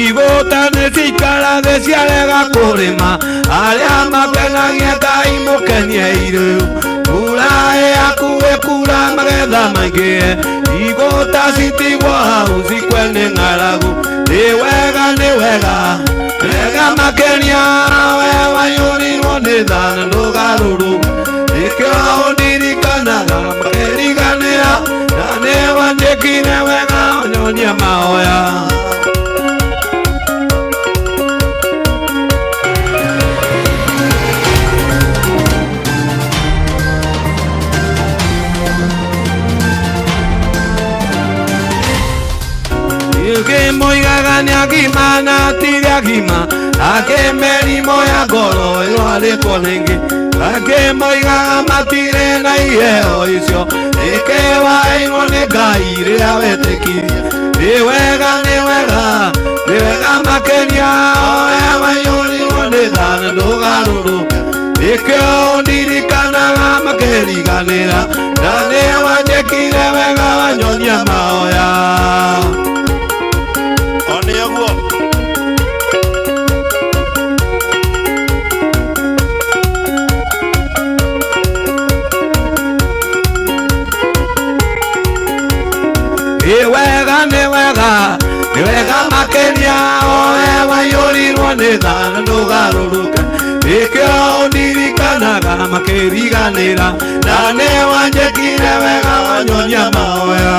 Igũta nĩ cikara thĩ ciarega kũrĩma, arĩa makenagia Ngai mũkenie irĩu. Mbura ĩhakuhĩ kura magetha maingĩhe, igũta citigwo hau cikue nĩ ng'aragu. Nĩ wega, nĩ wega, wega makĩria, we waiyũrirwo nĩ tha na ndũgarũrũ. Nĩkĩo ndirikanaga makĩriganĩra, na nĩ wanjĩkire wega ũnyonia mahoya. Moigaga nĩ agima na atirĩ agima, angĩ mĩrimũ ya ngoro ĩrwarĩtwo nĩngĩ, angĩ moigaga matirĩ na iheo icio, nĩkĩ waheirwo nĩ Ngai rĩrĩa wetĩkirie. Nĩ wega, nĩ wega, nĩ wega makĩria, owe waiyũrirwo nĩ tha na ndũgarũrũ. Nĩkĩo ndirikanaga makĩriganĩra, na nĩ wanjĩkire wega wanyonia mahoya. O nĩ ũguo. Nĩ wega, nĩ wega, nĩ wega makĩria, owe waiyũrirwo nĩ tha na ndũgarũrũke. Nĩkĩo ndirikanaga makĩriganĩra, na nĩ wanjĩkire wega wanyonia mahoya.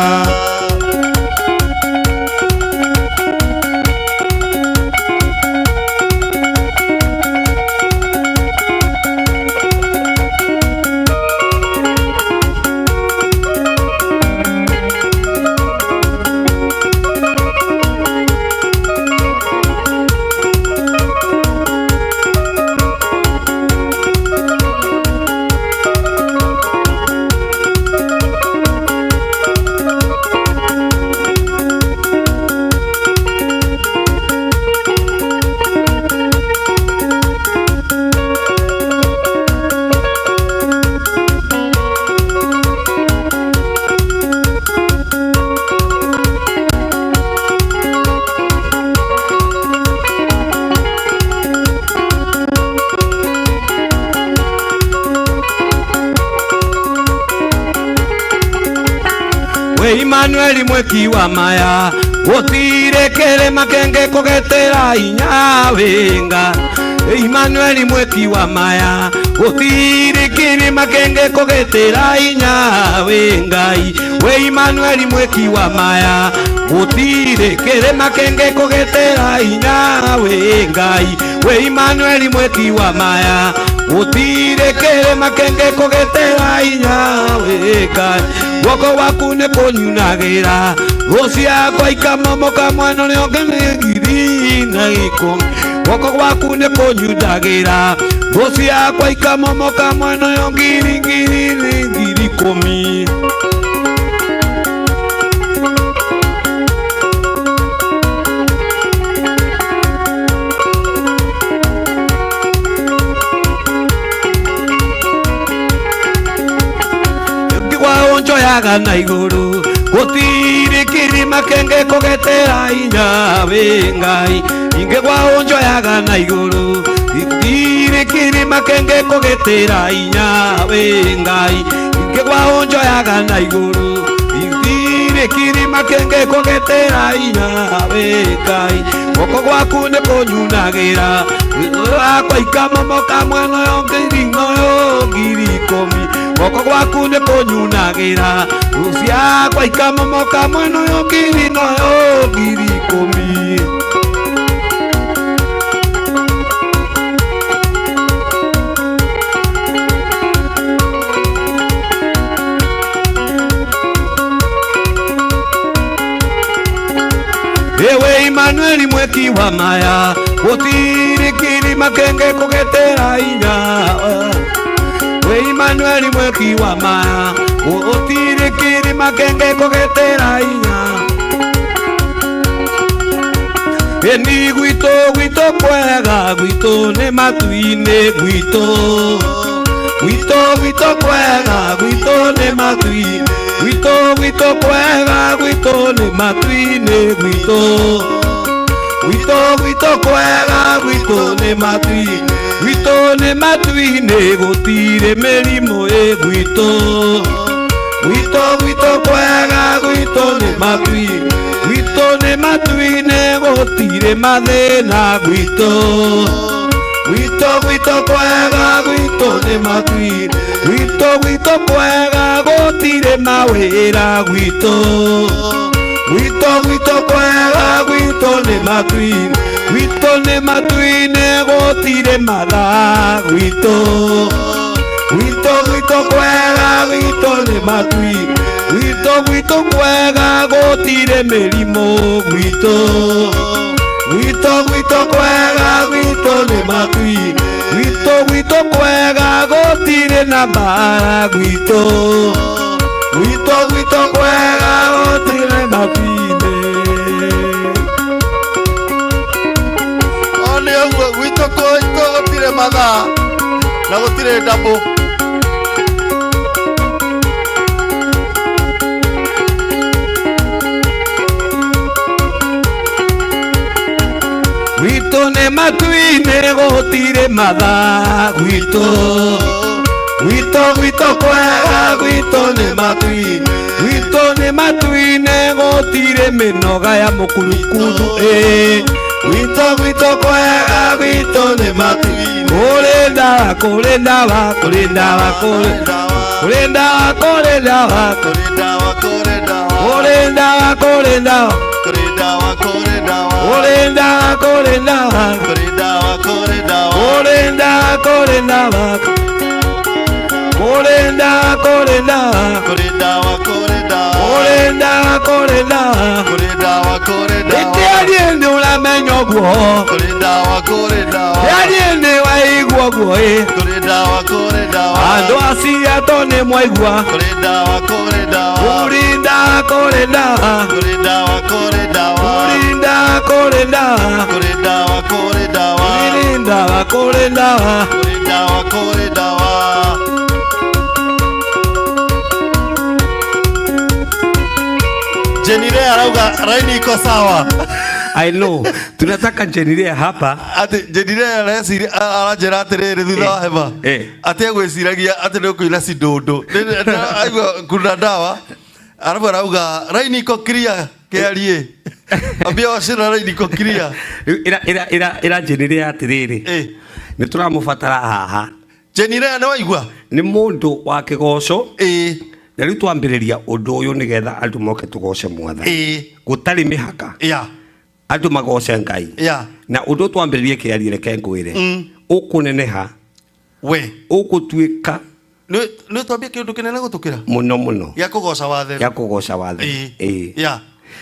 We Emmanuel mweki wa maya, gũtirĩ kĩrĩma kĩngĩ kũgitĩra hinya wĩnga. Emmanuel mweki wa maya, gũtirĩ kĩrĩma kĩngĩ kũgitĩra hinya wĩ Ngai. We Emmanuel mweki wa maya, gũtirĩ kĩrĩma kĩngĩ kũgitĩra hinya wĩ Ngai. We Emmanuel mweki wa maya, gũtirĩ kĩrĩma kĩngĩ kũgitĩra hinya wĩ Ngai. Guoko gwaku nĩ kũnyunagĩra, thũ ciakwa ikamomoka mwena ũrĩa ũngĩ nĩ ngiri na ikũmi. Guoko gwaku nĩ kũnyunagĩra, thũ ciakwa ikamomoka mwena ũyũ ngiri ngiri ngiri ikũmi. Njoyaga na igũrũ, gũtirĩ kĩrĩma kĩngĩ kũgitĩra hinya wĩ Ngai. Ingĩgwa njoyaga na igũrũ, gũtirĩ kĩrĩma kĩngĩ kũgitĩra hinya wĩ Ngai. Ingĩgwa njoyaga na igũrũ, gũtirĩ kĩrĩma kĩngĩ kũgitĩra hinya wĩ Ngai. Guoko gwaku nĩ kũnyunagĩra, wakwa ikamomoka mwena ũyũ ngiri ũyũ ngiri ikũmi. Guoko gwaku nĩ kũnyunagĩra, thũ ciakwa ikamomoka mwena ũyũ ngiri ũyũ ngiri ikũmi. Emmanuel mweki wa maya gũtirĩ kĩrĩma kenge kũgetera inya we Emmanuel mweki wa maya gũtirĩ kĩrĩma kenge kũgetera inya eni gwitũ gwitũ kwega gwitũ nĩ matu-inĩ gwitũ gwitũ gwitũ kwega gwitũ nĩ matu-inĩ gwitũ gwitũ kwega gwitũ nĩ matu-inĩ gwitũ gwitũ gwitũ kwega gwitũ nĩ matu-inĩ gwitũ nĩ matu-inĩ gũtirĩ mĩrimũ ĩ gwitũ gwitũ gwitũ kwega gwitũ nĩ matu-inĩ gwitũ nĩ matu-inĩ gũtirĩ mathĩna gwitũ gwitũ gwitũ kwega gwitũ nĩ matu-inĩ gwitũ gwitũ kwega gũtirĩ mawĩra gwitũ gwitũ gwitũ kwega gwitũ nĩ matu-inĩ gwitũ nĩ matu-inĩ gũtirĩ mathaa gwitũ gwitũ gwitũ kwega gwitũ nĩ matu-inĩ gwitũ gwitũ kwega gũtirĩ mĩrimũ gwitũ gwitũ gwitũ kwega gwitũ nĩ matu-inĩ gwitũ gwitũ kwega gũtirĩ na mbara gwitũ gwitũ gwitũ kwega gũtirĩ matu-inĩ One ũguo gwitũ gwitũ gũtirĩ mathaa na gũtirĩ ndabũ. Gwitũ nĩ matu-inĩ gũtirĩ mathaa gwitũ gwitũ gwitũ kwega gwitũ nĩ matu-inĩ gwitũ nĩ matu-inĩ gũtirĩ mĩnoga ya mũkurukundu ĩ gwitũ gwitũ kwega gwitũ nĩ matu-inĩ kũrĩ ndawa kũrĩ ndawa kũrĩ ndawa kũrĩ kũrĩ ndawa kũrĩ ndawa Kũrĩ ndawa kũrĩ ndawa kũrĩ ndawa kũrĩ ndawa kũrĩ ndawa kũrĩ ndawa kũrĩ ndawa kũrĩ ndawa kũrĩ ndawa kũrĩ ndawa kũrĩ ndawa kũrĩ ndawa kũrĩ ndawa kũrĩ ndawa kũrĩ ndawa kũrĩ ndawa kũrĩ ndawa kũrĩ ndawa kũrĩ ndawa kũrĩ ndawa ĩkĩarie nĩ ũramenya ũguo kũrĩ ndawa kũrĩ ndawa kĩarie nĩ waigua ũguo ĩ kũrĩ ndawa kũrĩ ndawa andũ aciato nĩ mwaigua kũrĩ ndawa kũrĩ ndawa kũrĩ ndawa kũrĩ ndawa kũrĩ ndawa kũrĩ ndawa kũrĩ ndawa kũrĩ ndawa kũrĩ ndawa kũrĩ ndawa kũrĩ ndawa kũrĩ ndawa kũrĩ ndawa kũrĩ ndawa. Jenire arauga raini iko sawa. I know tunataka Jenire hapa Ati Jenire areciria aranjĩra atĩrĩrĩ thutha wa hema atĩ egwĩciragia atĩ nĩ ũkũina cindũndũ. Aigua kuna ndawa arabu arauga raini iko clear kĩarie ambia wacĩra raini iko clear. Rĩu ĩra ĩra ĩra ĩra Jenire atĩrĩrĩ nĩ tũramũbatara haha. Jenire nĩ waigua nĩ mũndũ wa kĩgoco na rĩu twambĩrĩria ũndũ ũyũ nĩgetha andũ moke tũgoce mwathani gũtarĩ mĩhaka andũ magoce Ngai na ũndũ twambĩrĩrie kĩarie reke ngwĩre ũkũneneha we ũgũtuĩka nĩ twambie kĩũndũ kĩnene gũtũkĩra mũno mũno gĩa kũgoca watheru gĩa kũgoca watheru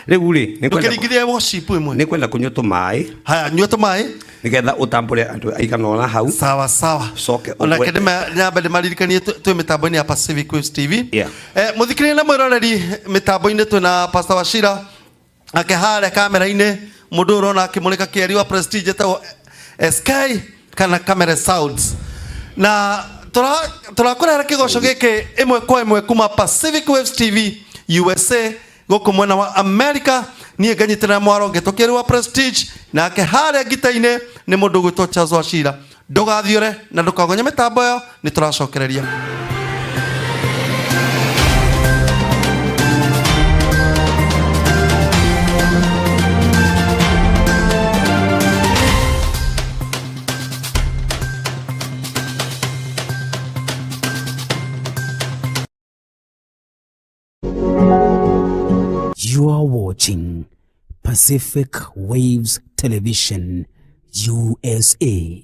rĩu rĩ ndũkĩringithie worship ĩmwe nĩ kwenda kũnyua tũmaĩ. Haya nyua tũmaĩ nĩgetha ũtambũre andũ aigana ũna hau. Sawa sawa. Coke onake nyambe ndĩmaririkanie twĩ mĩtambo-inĩ ya Pacific Waves TV. Mũthikĩrĩria na mwĩroreri mĩtambo-inĩ twĩna Pastor Wachira ake harĩa kamera-inĩ mũndũ ũrona akĩmũrĩka kĩeri wa Prestige etagwo SK kana Camera Sounds na tũrakũrehera kĩgoco gĩkĩ ĩmwe kwa ĩmwe kuma Pacific Waves TV USA gũkũ mwena wa America. Niĩ nganyitĩrĩra mwaro ngetwo kĩeri wa Prestige nake harĩa ngita-inĩ nĩ mũndũ ũgwĩtwo Charles Wachira. Ndũgathiũre na ndũkagonye mĩtambo ĩyo nĩ tũracokereria. You are watching Pacific Waves Television, USA,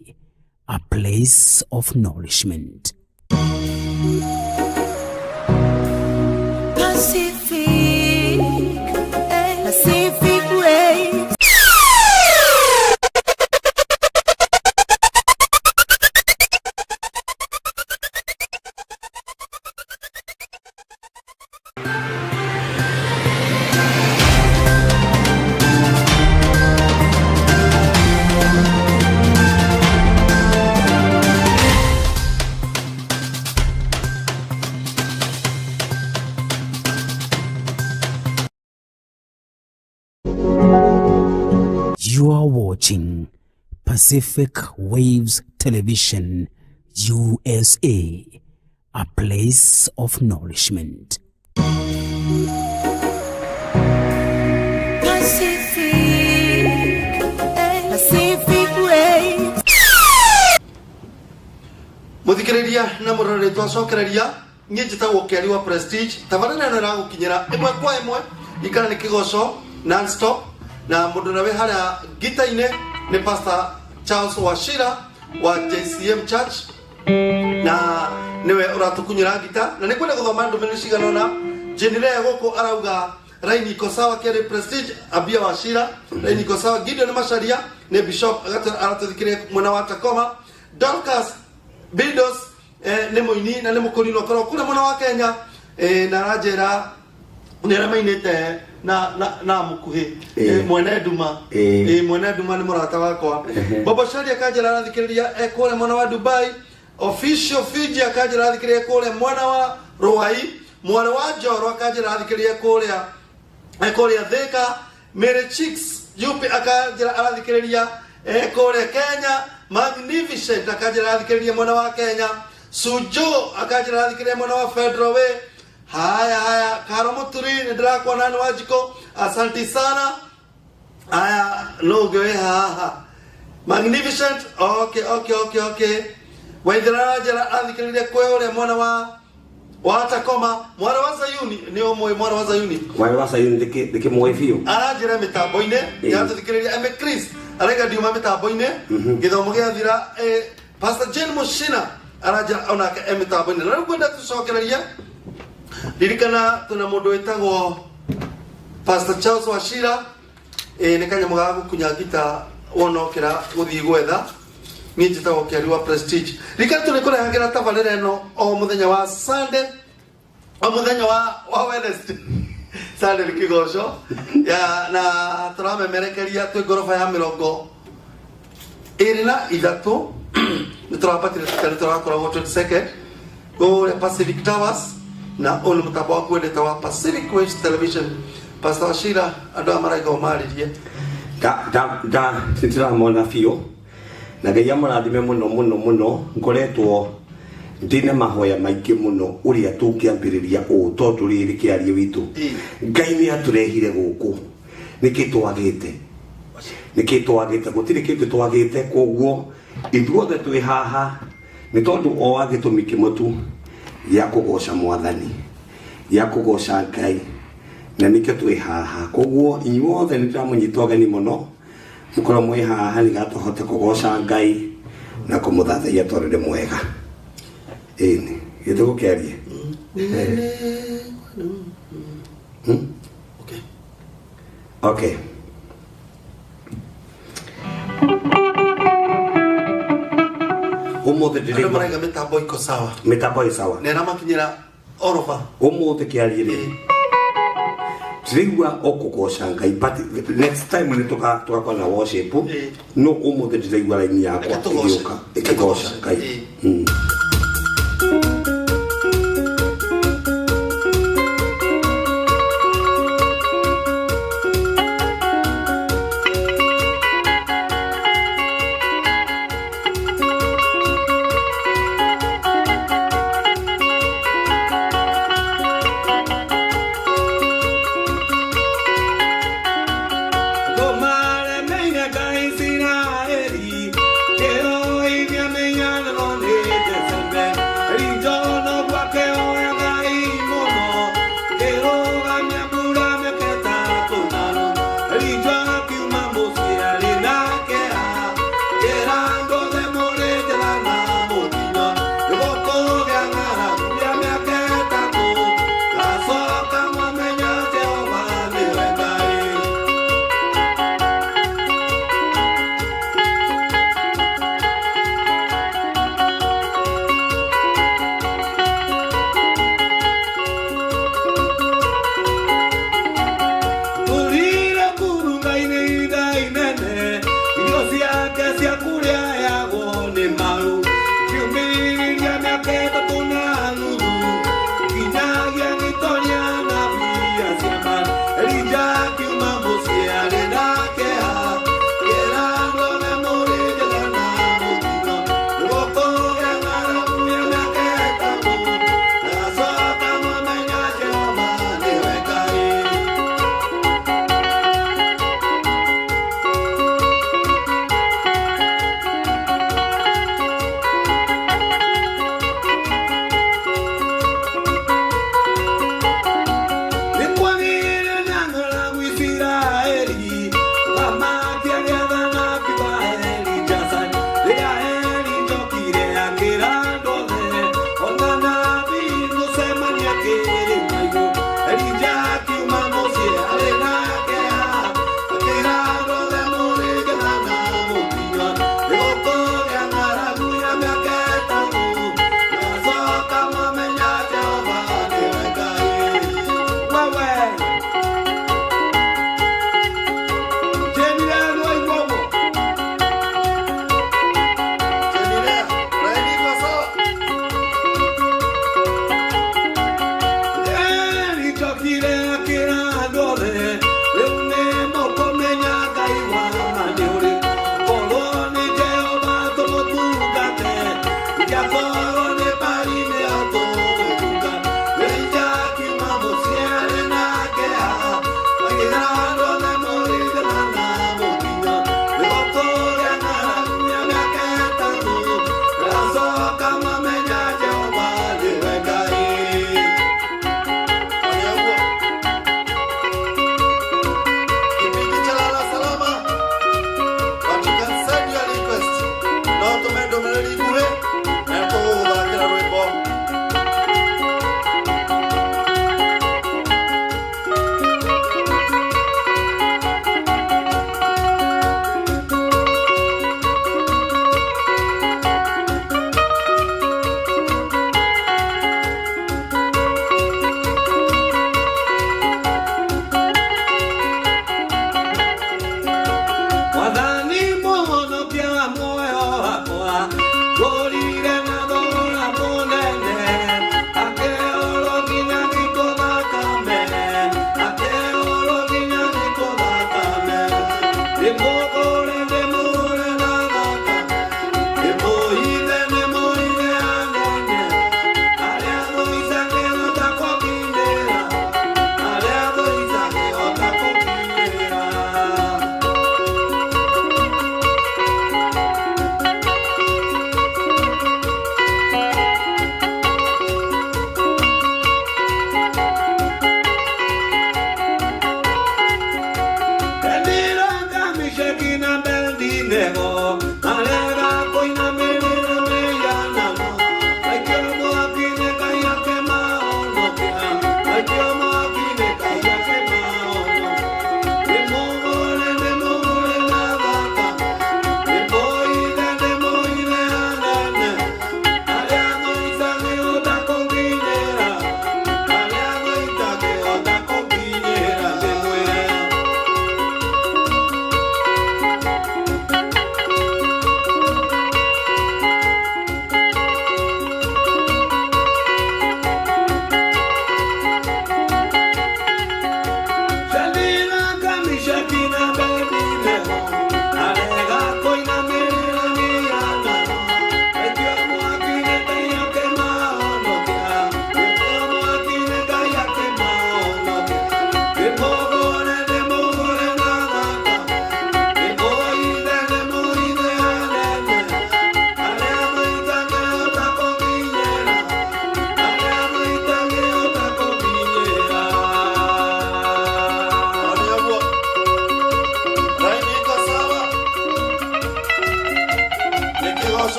a place of nourishment. Pacific, Pacific Waves. watching Pacific Waves Television, USA, a place of nourishment. Pacific, Pacific Waves. Muthikiriria na muroreri, twacokereria. Niĩ njĩtagwo Kĩari wa Prestige. Tabarĩra ĩno ĩragũkinyĩra ĩmwe kwa ĩmwe ikara nĩ kĩgoco non-stop, na mũndũ ũrĩa wĩ harĩa ngita-inĩ nĩ Pastor Charles Wachira wa JCM Church, na niwe ũratũkunyĩra ngita. Na nĩ kwenda gũthoma ndũmĩrĩri cigana ũna. Jenire gũkũ arauga raini iko sawa. Kĩarĩ Prestige ambia Wachira, raini iko sawa. Gideon Macharia nĩ bishop, aratũthikĩrĩria mwena wa Tacoma. Dorcas Bidos, nĩ mũini na nĩ mũkũri na ũkorwo kũrĩa mwena wa Kenya, na aranjĩra nĩ arĩa mainĩte na mũkuhĩ. Mwene nduma. Mwene nduma nĩ mũrata wakwa. Bobo Shari akanjĩra arathikĩrĩria e kũrĩa mwena wa Dubai. Official Fiji akanjĩra arathikĩrĩria kũrĩa mwena wa Ruai. Mwarĩ wa Njoro akanjĩra arathikĩrĩria kũrĩa kũrĩa Thika. Mary Chicks Yupi akanjĩra arathikĩrĩria kũrĩa Kenya. Magnificent akanjĩra arathikĩrĩria mwena wa Kenya. Sujo akanjĩra arathikĩrĩria mwena wa Federal Way. Haya haya, Karo Muturi, nĩ ndĩrakuona nĩ Wanjikũ, asanti sana. Haya, no ũngĩ wĩ haha? Magnificent, okay. Waithera aranjĩra athikĩrĩria kwĩ ũrĩa mwena wa Tacoma. Mwarĩ wa Zayuni, nĩ ũmũĩ mwarĩ wa Zayuni? Mwarĩ wa Sayuni ndĩkĩmũĩ biũ. Aranjĩra mĩtambo-inĩ. Yatũthikĩrĩria. Eme Chris araiga ndiuma mĩtambo-inĩ, gĩthomo gĩathira. Pastor Jane Mushina aranjĩra onake e mĩtambo-inĩ. Na rĩu ngwenda tũcokererie. Ririkana tuna mũndũ wĩtagwo Pastor Charles Wachira. Nĩ kanyamũ ga gũkunya ngita wona ũkĩra gũthiĩ gwetha. Niĩ njĩtagwo Kĩari wa Prestige. Ririkana tũrĩ kũrehagĩra tabarĩra ĩno o mũthenya wa Sunday, o mũthenya wa Wednesday. Sunday nĩ kĩgoco ya na tũramemerekeria twĩ ngoroba ya 23. Nĩ tũrambatire nĩ tũrakoragwo 22nd kũrĩa Pacific Towers, na ũyũ nĩ mũtambo waku wendete wa Pacific Waves Television. Pastor Wachira, andũ aya maraiga ũmarĩrie. Da nĩndĩramona biũ, na Ngai amũrathime mũno mũno mũno. Ngoretwo ndĩna mahoya maingĩ mũno ũrĩa tũngĩambĩrĩria ũũ, tondũ rĩrĩ kĩarie witũ, Ngai nĩ atũrehire gũkũ. Nĩkĩ twagĩte? Nĩkĩ twagĩte? Gũtirĩ kĩndũ twagĩte. Koguo ithuothe twĩ haha nĩ tondũ o wa gĩtũmi kĩmwe tu, gĩa kũgoca Mwathani, gĩa kũgoca Ngai, na nĩkĩo twĩ haha. Koguo inyuothe nĩ ndĩramũnyita ũgeni mũno, mũkorwo mwĩ haha nĩgetha tũhote kũgoca Ngai na kũmũthathaiya, tondũ nĩ mwega. Ĩni gĩtũgũ kĩarie. Okay. Okay. Ũmũthĩ Andũ ndĩraigua maraiga mĩtambo iko sawa. Mĩtambo ĩ sawa. Na ĩramakinyĩra oroba. Ũmũthĩ kĩarie rĩ, ndĩraigua o kũgoca Ngai, but next time nĩ tũgakorwo na worship. No ũmũthĩ ndĩraigua raini yakwa Reke tũgoce. ĩgĩũka ĩkĩgoca Ngai. Kũmaremeire Ngai Isiraeli, kĩroithia mĩhianano nĩ.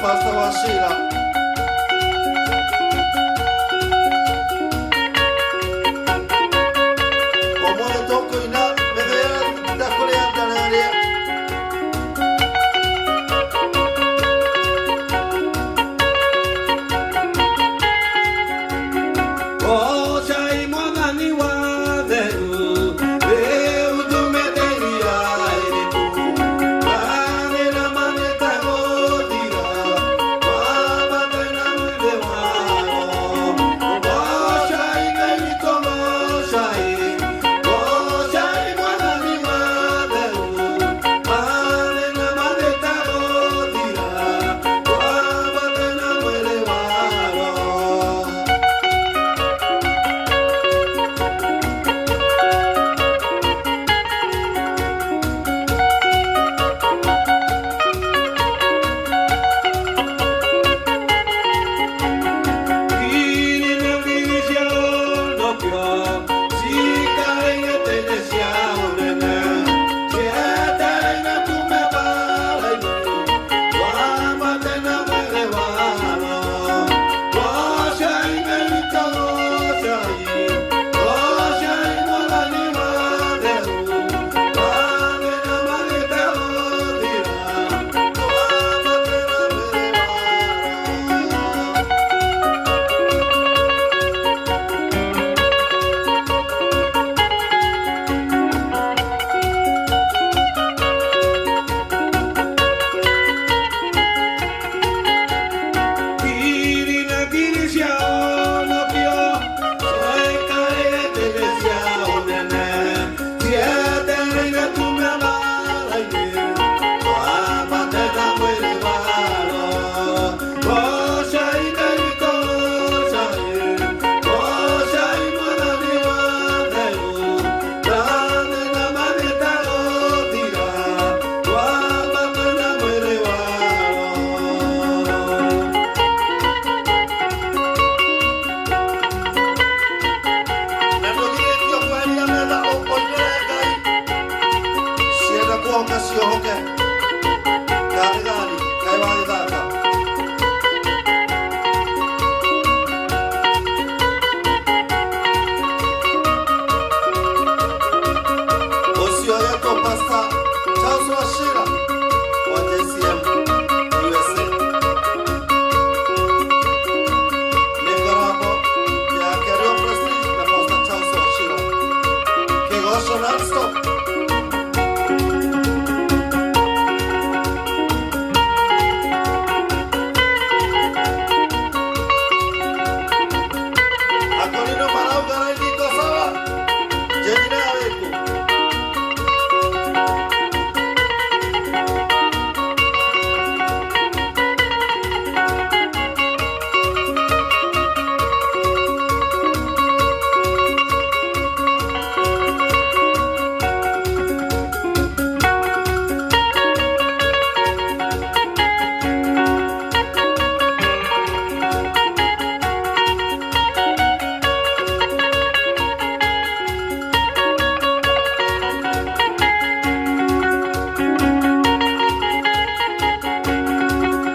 Pastor Wachira. Ũmũthĩ tũkũina mĩthĩra ndakũrĩa ndarĩrĩa. Goocai Mwathani wa theru, rĩu ndũmĩte iria iriku. Mathĩna manĩte gũthira, wambate na mwĩrĩ wao. Goocai Ngai witũ, goocai, goocai Mwathani wa theru. Mathĩna manĩte gũthira, wambate na mwĩrĩ wao. Ngiri na ngiri cia honokio, ciikaire tene cia ũnene, cietereire tume mbaara-inĩ, twambate na mwĩrĩ wao. Goocai Ngai witũ, goocai, goocai Mwathani wa theru, mathĩna magĩte gũthira, Twambate na mwĩrĩ wao. Ngiri na ngiri cia honokio, ciikaire tene cia ũnene, cietereire tume mbaara-inĩ, twambate na mwĩrĩ wao. Goocai Ngai witũ, goocai, goocai Mwathani wa theru, mathĩna magĩte gũthira, twambate na mwĩrĩ wao. Na ndũgirĩtio kweheria metha ũinĩre Ngai. Cienda kuohoka ciohoke. Gari gari, Ngai wa gĩthaka. Ũcio etwo Pastor Charles Wachira wa JCM USA. Nĩ ngorombo ya Kerio Prestige na Pastor Charles Wachira. Kĩgoco non-stop. Akorino marauga raini iko sawa. Jengine awĩkũ.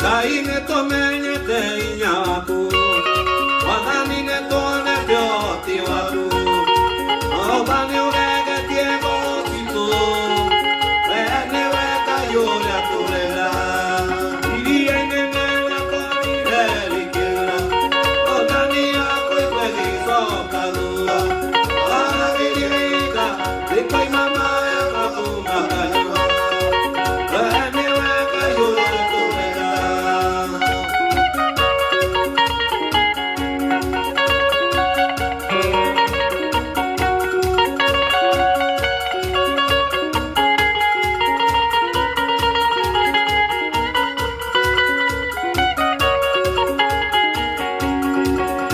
Ngai nĩtũmenyete hinya waku, Mwathani nĩtuonete ũhoti waku, Jehova nĩũgegetie ngoro citũ, we nĩwe Ngai ũrĩa tũrenda. Iria inene rĩakorire rĩkĩũra, Mwathani akũigua ĩgĩcoka thutha, waragĩria ihinga rĩkoima maĩ makuma kanua. We nĩwe Ngai ũrĩa tũrenda.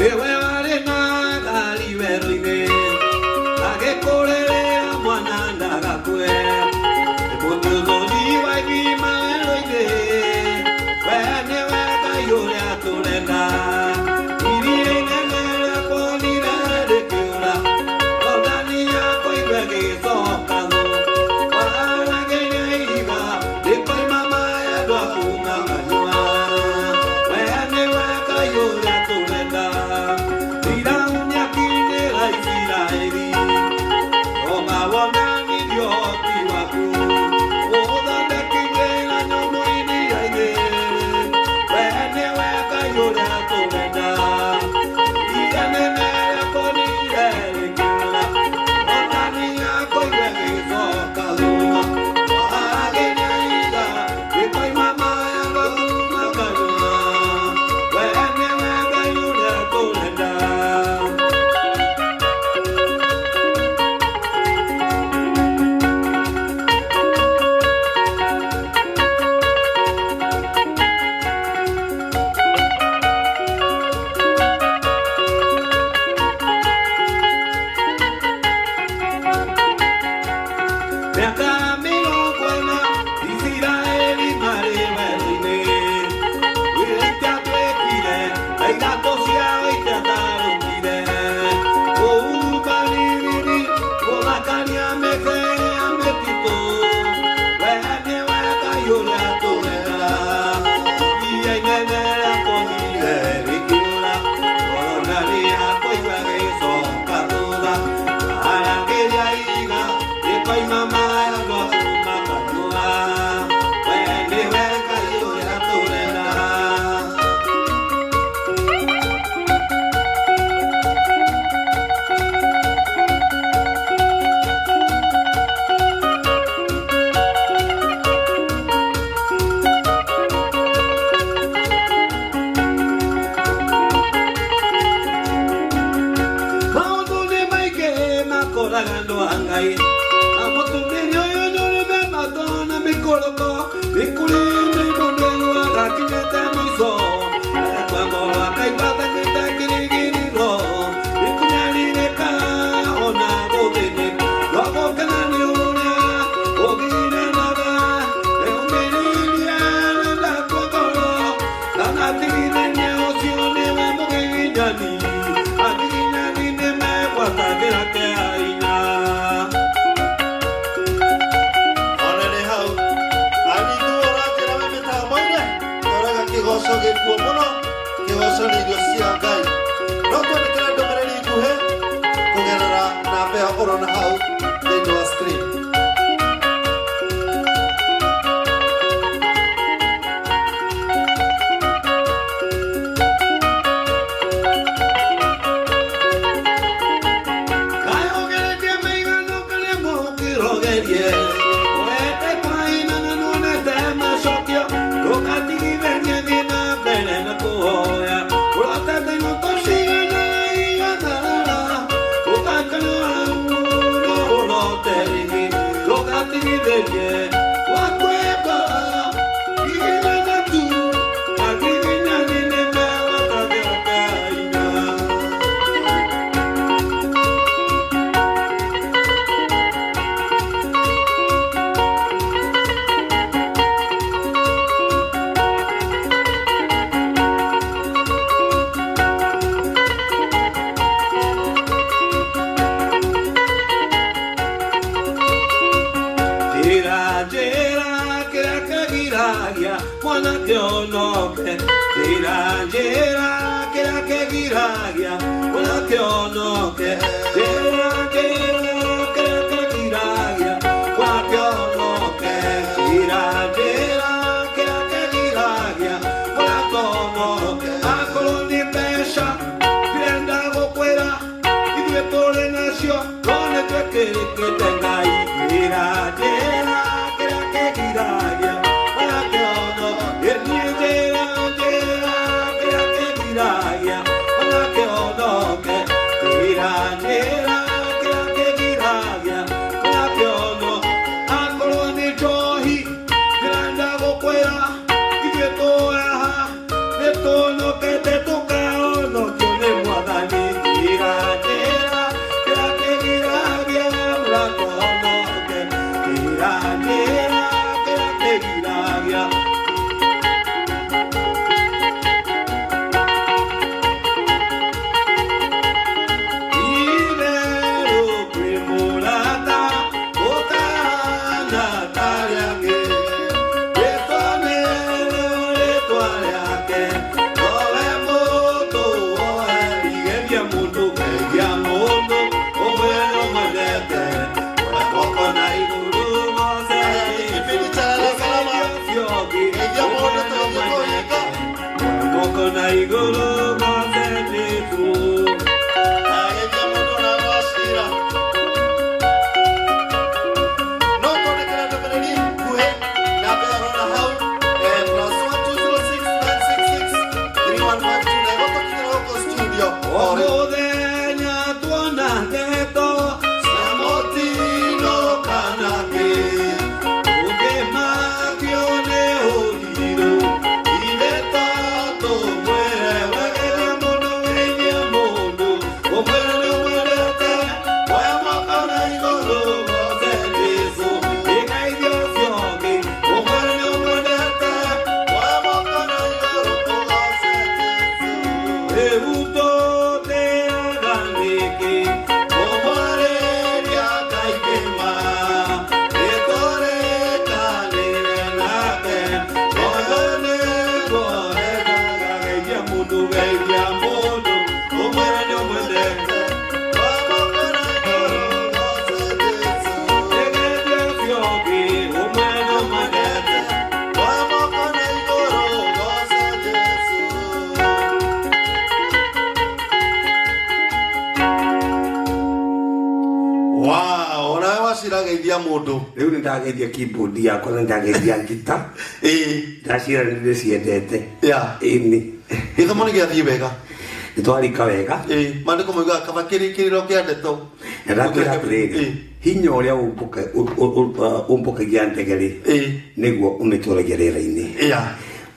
Ewe warĩ na ngari werũ-inĩ, agĩkũrĩrĩra mwana ndagakue. Mũtuthũri wa irima werũ-inĩ, we nĩwe Ngai ũrĩa tũrenda. Iria inene rĩakuonire rĩkĩũra, Mwathani akũigua ĩgĩcoka thũ. Waragĩria ihiga, rĩkoima maĩ andũ aku makanyua. Ũrĩa tũrenda. Iria nene rĩakonire rĩkiura, onani yakũigua ĩgĩcoka thutha. Wahagĩria iga, rĩkoima maya gũthuma kanua. We nĩwe Ngai ũrĩa tũrenda. Mĩaka 40 Isiraeli marĩ werũ-inĩ, wĩra itiatuĩkire na ithatũ ciao itiatarũkire. Kũũmba riri gũthakaria mĩtĩ ya mĩtitũ, we nĩwe Ngai ũrĩa tũrenda. Iria inene rĩakũgire rĩkiura, korona rĩakũigua gĩcoka thutha. Arangĩria iga rĩkoima maya gũthuma kanua, we nĩwe Ngai ũrĩa tũrenda. Maũndũ nĩ maingĩ makoraga andũ a Ngai, na mũtumĩri ũyũ nĩũrĩ mĩbato na mĩkũrũko, nĩ kũrĩ mĩndũ ndĩruaga kinyĩte mũico, agakua ngoro akaigua athekete kĩrĩgĩrĩro, nĩ kũnyarirĩka ona gũthĩnĩka, no gũkena nĩ ũrĩa ũgiranaga, nĩũmĩrĩirie na ndakua ngoro, kana tigithania ũcio nĩwe mũgiginyani, agiginyani nĩmegwatagĩra kĩa hinya. Ona nĩ hau arithu ũranjĩra wĩ mĩtambo-inĩ toraga kĩgoco gĩkuo mũno, kĩgoco nĩ irio cia Ngai. No twandĩkĩre ndũmĩrĩri nguhĩ kũgerera namba ĩyo ũrona hau thĩinĩ wa screen. Kayogeretie maigano karĩa mũkĩrogerie, wete kwaina na nonete macokio, ndũgatigithanie thiĩ na mbere na kũhoya, ũrotete iroto cigana igatharara, ũgakorwo hau no ũrote rĩngĩ, ndũgatigithĩrie wakwĩmba iginyana tu, agiginyani nĩmegwatagĩra kĩa hinya. Njĩra njĩra kĩrĩa kĩgiragia mwanake onoke, njĩra njĩra kĩrĩa kĩgiragia mwanake onoke, njĩra njĩra kĩrĩa kĩgiragia mwanake onoke, njĩra njĩra kĩrĩa kĩgiragia mwanake onoke. Akorwo nĩ mbeca ndĩrenda gũkwĩra ithuĩ tũrĩ nacio no nĩ twĩkĩrĩkĩte Ngai. Njĩra njĩra kĩrĩa kĩgiragia mwanake ono, niĩ njĩra njĩra kĩrĩa kĩgiragia mwanake onoke, njĩra njĩra kĩrĩa kĩgiragia mwanake ono. Akorwo nĩ njohi ndĩrenda gũkwĩra ithuĩ tũraha nĩ tũnokete tũkaonokio nĩ Mwathani. Njĩra njĩra kĩrĩa kĩgiragia mwanake moko na igũrũ goce Jesũ. Ageithia mũndũ na gwacira. No twandĩkĩre ndũmĩrĩri nguhĩ namba ĩyo ũrona hau, +1 206 966 3152 na ĩgũtũkinyĩra gũkũ studio O o rĩu. mũthenya tuona ndeto Cia mũtino kana kĩ, ũngĩmakio nĩ ũrirũ ithe to tũmwĩre Geithia mũndũ, geithia mũndũ, ũmwĩre nĩ ũmwendete. Oya moko na igũrũ goce Jesũ. Ĩgeithia ũcio ũngĩ, ũmwĩre nĩ ũmwendete. Oya moko na igũrũ ũgoce Jesũ. Rĩu tũtĩaga nĩkĩ? Kũmwarĩria kaingĩ ma, nĩtũrĩkanĩire nake, ũyũ nĩguo Endaga. Geithia mũndũ, geithia mũndũ, ũmwĩre nĩ ũmwendete. Oya moko na igũrũ ũgoce Jesũ. Ĩgeithia ũcio ũngĩ, ũmwĩre nĩ ũmwendete. Oya moko na igũrũ ũgoce Jesũ. Wow, onawe wacira geithia mũndũ. Rĩu nĩ ndageithia keyboard yakwa na ndageithia ngita. Ndacira nĩ ndĩciendete. Ĩni. Gĩthomo nĩ gĩathiĩ wega. Nĩ twarika wega. Ĩĩ, maandĩko moigaga kaba kĩrĩkĩrĩro kĩa ndeto. Na ndakwĩra atĩrĩrĩ, hinya ũrĩa ũmbũkagia ndege rĩ, nĩguo ũmĩtwaragia rĩera-inĩ.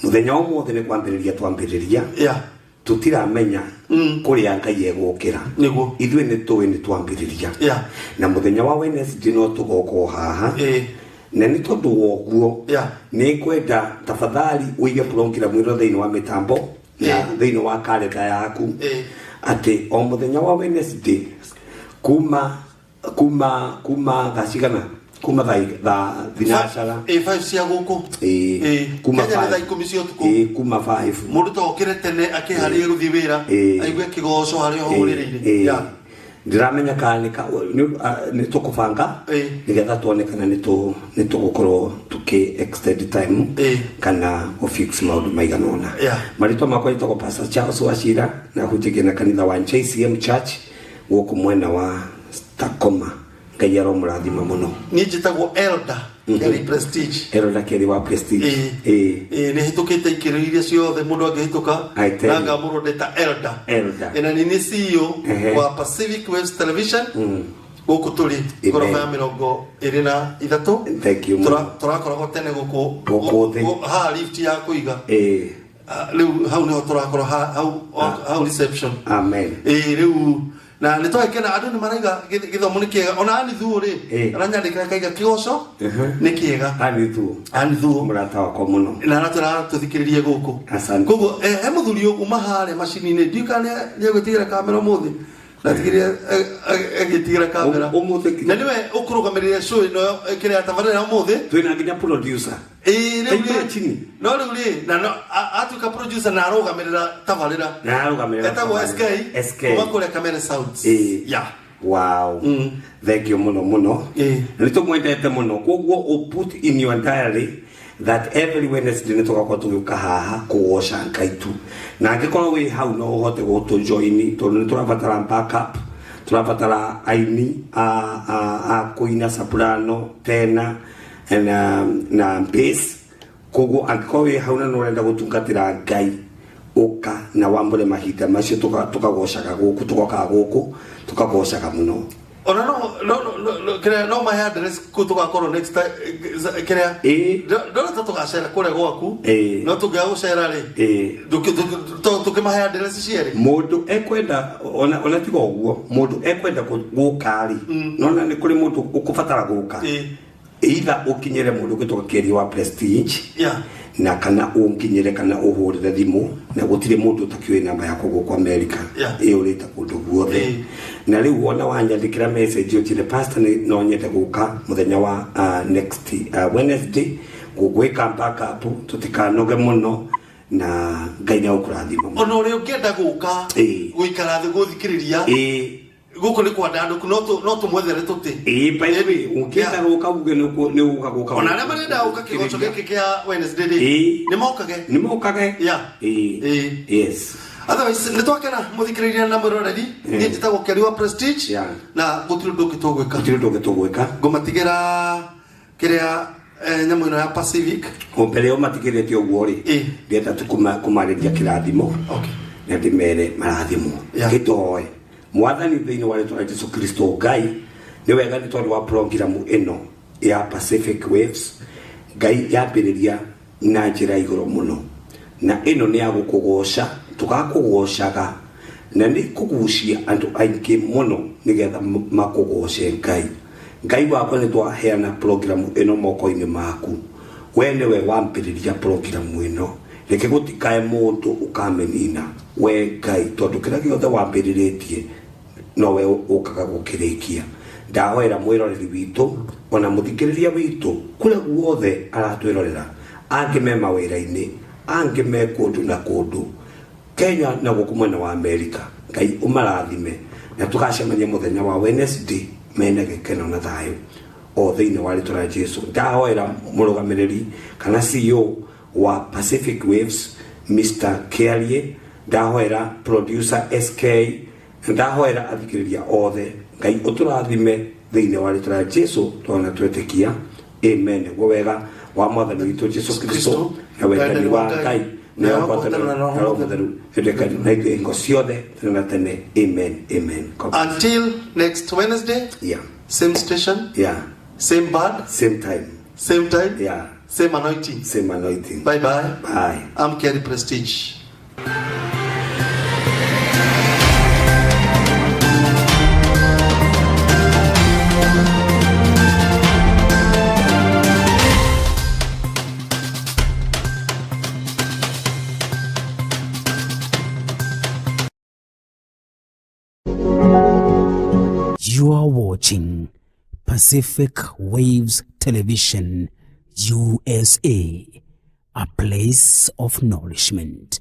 Mũthenya ũmũthĩ nĩ kwambĩrĩria twambĩrĩria. Tũtiramenya kũrĩa Ngai egũkĩra. Nĩguo. Ithuĩ nĩ tũĩ nĩ twambĩrĩria. Na mũthenya wa Wednesday no tũgoka o haha. Na nĩ tondũ wa ũguo, nĩ ngwenda tafadhali ũige program ĩno thĩinĩ wa mĩtambo na thĩinĩ wa kalenda yaku, atĩ o mũthenya wa Wednesday kuma thaa cigana, kuma thaa thinacara. Ĩĩ, 5 cia gũkũ. Ĩĩ, kuma Kenya nĩ 5. thaa 10 cia ũtukũ. Ĩĩ, kuma 5. Mũndũ to okĩre tene akĩharĩrie gũthiĩ wĩra, aigue kĩgoco harĩa ũhũrĩrĩire. Ndiramenya kana nĩ tũkũbanga nĩgetha tuone kana nĩ tũgũkorwo tũkĩ extend time kana gũ fix maũndũ maigana ũna. Marĩtwa makwa njĩtagwo Pastor Charles Wachira na hunjagia na kanitha wa JCM Church gũkũ mwena wa Tacoma. Ngai aromũrathima mũno. Niĩ njĩtagwo Elder Kerry Prestige. Elder Kerry wa Prestige. Ĩĩ, nĩ hĩtũkĩte ikĩro iria ciothe mũndũ angĩhĩtũka I tell na you. ngamũrwo ndĩ ta Elder. Elder. Ĩ, na nĩ CEO wa Pacific Waves Television gũkũ tũrĩ Amen. ngoroba ya 23. Thank you. Tũrakoragwo tene gũkũ Gũkũ thĩ. Haha lift ya kũiga. Rĩu hau nĩho tũrakorwo hau reception. Amen. Ĩĩ, rĩu na nĩ twagĩkena andũ nĩ maraiga gĩthomo nĩ kĩega ona Anĩ Thuo rĩ, aranyandĩkĩra kaiga kĩgoco nĩ kĩega. Anĩ Thuo. Anĩ Thuo. Mũrata wakwa mũno. Na aratwĩra tũthikĩrĩrie gũkũ. Asante. Koguo he mũthuri uma harĩa macini-inĩ, ndiũĩ kana nĩ egwĩtigĩra kamera ũmũthĩ. Ndatigĩrire agĩtigĩra kamera. Ũmũthĩ Na nĩwe ũkũrũgamĩrĩire show ĩno kĩrĩa tabarĩra ũmũthĩ. Twĩna nginya producer. Ĩĩ, rĩu rĩ, Imagine. no rĩu rĩ, na no atuĩka producer na arũgamĩrĩra tabarĩra. Na arũgamĩrĩra Etagwo tabarĩra. SK. SK. Kuma kũrĩa Kamere Sounds. Wow. Thank you mũno mũno. Nĩ tũmwendete mũno. Koguo ũ put in your diary that every Wednesday nĩ tũgakorwo tũgĩũka haha kũgoca Ngai tu. Na angĩkorwo wĩ hau no ũhote gũtũ join tondũ nĩ tũrabatara backup, tũrabatara aini a kũina soprano, tenor na bass. Koguo angĩkorwo wĩ hau na nĩ ũrenda gũtungatĩra Ngai, ũka na wambũre mahinda macio tũkagocaga gũkũ, tũgokaga gũkũ, tũkagocaga mũno. Ona no no no no kĩrĩa no mahe address kũ tũgakorwo next time kĩrĩa ndona ta tũgacera kũrĩa gwaku, no tũngĩaga gũcera rĩ, tũkĩmahe address cierĩ. Mũndũ ekwenda ona tiga ũguo, mũndũ ekwenda gũka rĩ, nona nĩ kũrĩ mũndũ ũkũbatara gũka, either ũkinyĩre mũndũ ũgĩtwo Kerry wa Prestige, na kana ũnginyĩre kana ũhũrĩre thimũ, na gũtirĩ mũndũ ũtakĩũĩ namba yakwa gũkũ America, ĩyũrĩte kũndũ guothe. Na rĩu wona wanyandĩkĩra message ũnjĩre pastor nĩ no nyende gũka mũthenya wa next Wednesday gũgwĩka backup, tũtikanoge mũno na Ngai nĩ agũkũrathima mũno. Ona ũrĩa ũngĩenda gũka gũikara thĩ gũthikĩrĩria. Gũkũ nĩ kwandandũku no tũmwethere tũtĩ. Ĩĩ, by the way, ũngĩenda gũka uge nĩ ũgũka gũka. Ona arĩa marenda gũka kĩgoco gĩkĩ kĩa Wednesday rĩ, Ĩĩ. nĩ mokage. Nĩ mokage. Yeah. Ĩĩ. Ĩĩ. Yes. Otherwise nĩ twakena mũthikĩrĩria na mwĩroreri. Niĩ njĩtagwo Keri wa Prestige. Yeah. Na gũtirĩ ũndũ ũngĩ tũgwĩka. Gũtirĩ ũndũ ũngĩ tũgwĩka. Ngũmatigĩra kĩrĩa nyamũ ĩno ya Pacific. O mbere yo matigĩrĩte ũguo rĩ, Ĩĩ. ndĩrenda tu kũmarĩria kĩrathimo. Okay. Na ndĩmere marathimwo. Yeah. Gĩtũhoe mwathani thĩinĩ wa rĩtwa rĩa Jesu Kristo. Ngai, nĩ wega nĩ tondũ wa programu ĩno ya Pacific Waves. Ngai, yambĩrĩria na njĩra ya igũrũ mũno, na ĩno nĩ ya gũkũgoca, tũgakũgocaga na nĩ kũgucia andũ aingĩ mũno nĩgetha makũgoce. Ngai, Ngai wakwa, nĩ twaheana programu ĩno moko-inĩ maku. We nĩwe wambĩrĩria programu ĩno, reke gũtikae mũndũ ũkamĩnina, we Ngai, tondũ kĩrĩa gĩothe wambĩrĩrĩtie nowe ũkaga gũkĩrĩkia. Ndahoera mwĩroreri witũ ona mũthikĩrĩria witũ kũrĩa guothe aratwĩrorera, angĩ me mawĩra-inĩ, angĩ me kũndũ na kũndũ Kenya na gũkũ mwena wa Amerika. Ngai, ũmarathime na tũgacemania mũthenya wa Wednesday mena gĩkeno na thayũ o thĩinĩ wa rĩtwa rĩa Jesu. Ndahoera mũrũgamĩrĩri kana CEO wa Pacific Waves, Mr Kiarie, ndahoera producer SK, ndahoera athikĩrĩria othe. Ngai, ũtũrathime thĩinĩ wa rĩtwa rĩa Jesu twana twetĩkia, amen. Nĩguo wega wa mwathani witũ Jesu Kristo na wendani wa Ngai na ngwatanĩro na Roho Mũtheru ĩtuĩke na ithuĩ hingo ciothe tene na tene. Amen, amen. God bless. Until next Wednesday, same station, same band, same time, same time, same anointing. Same anointing. Bye bye. Bye. I'm Kerry Prestige. You are watching Pacific Waves Television, USA, a place of nourishment.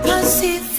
Pacific.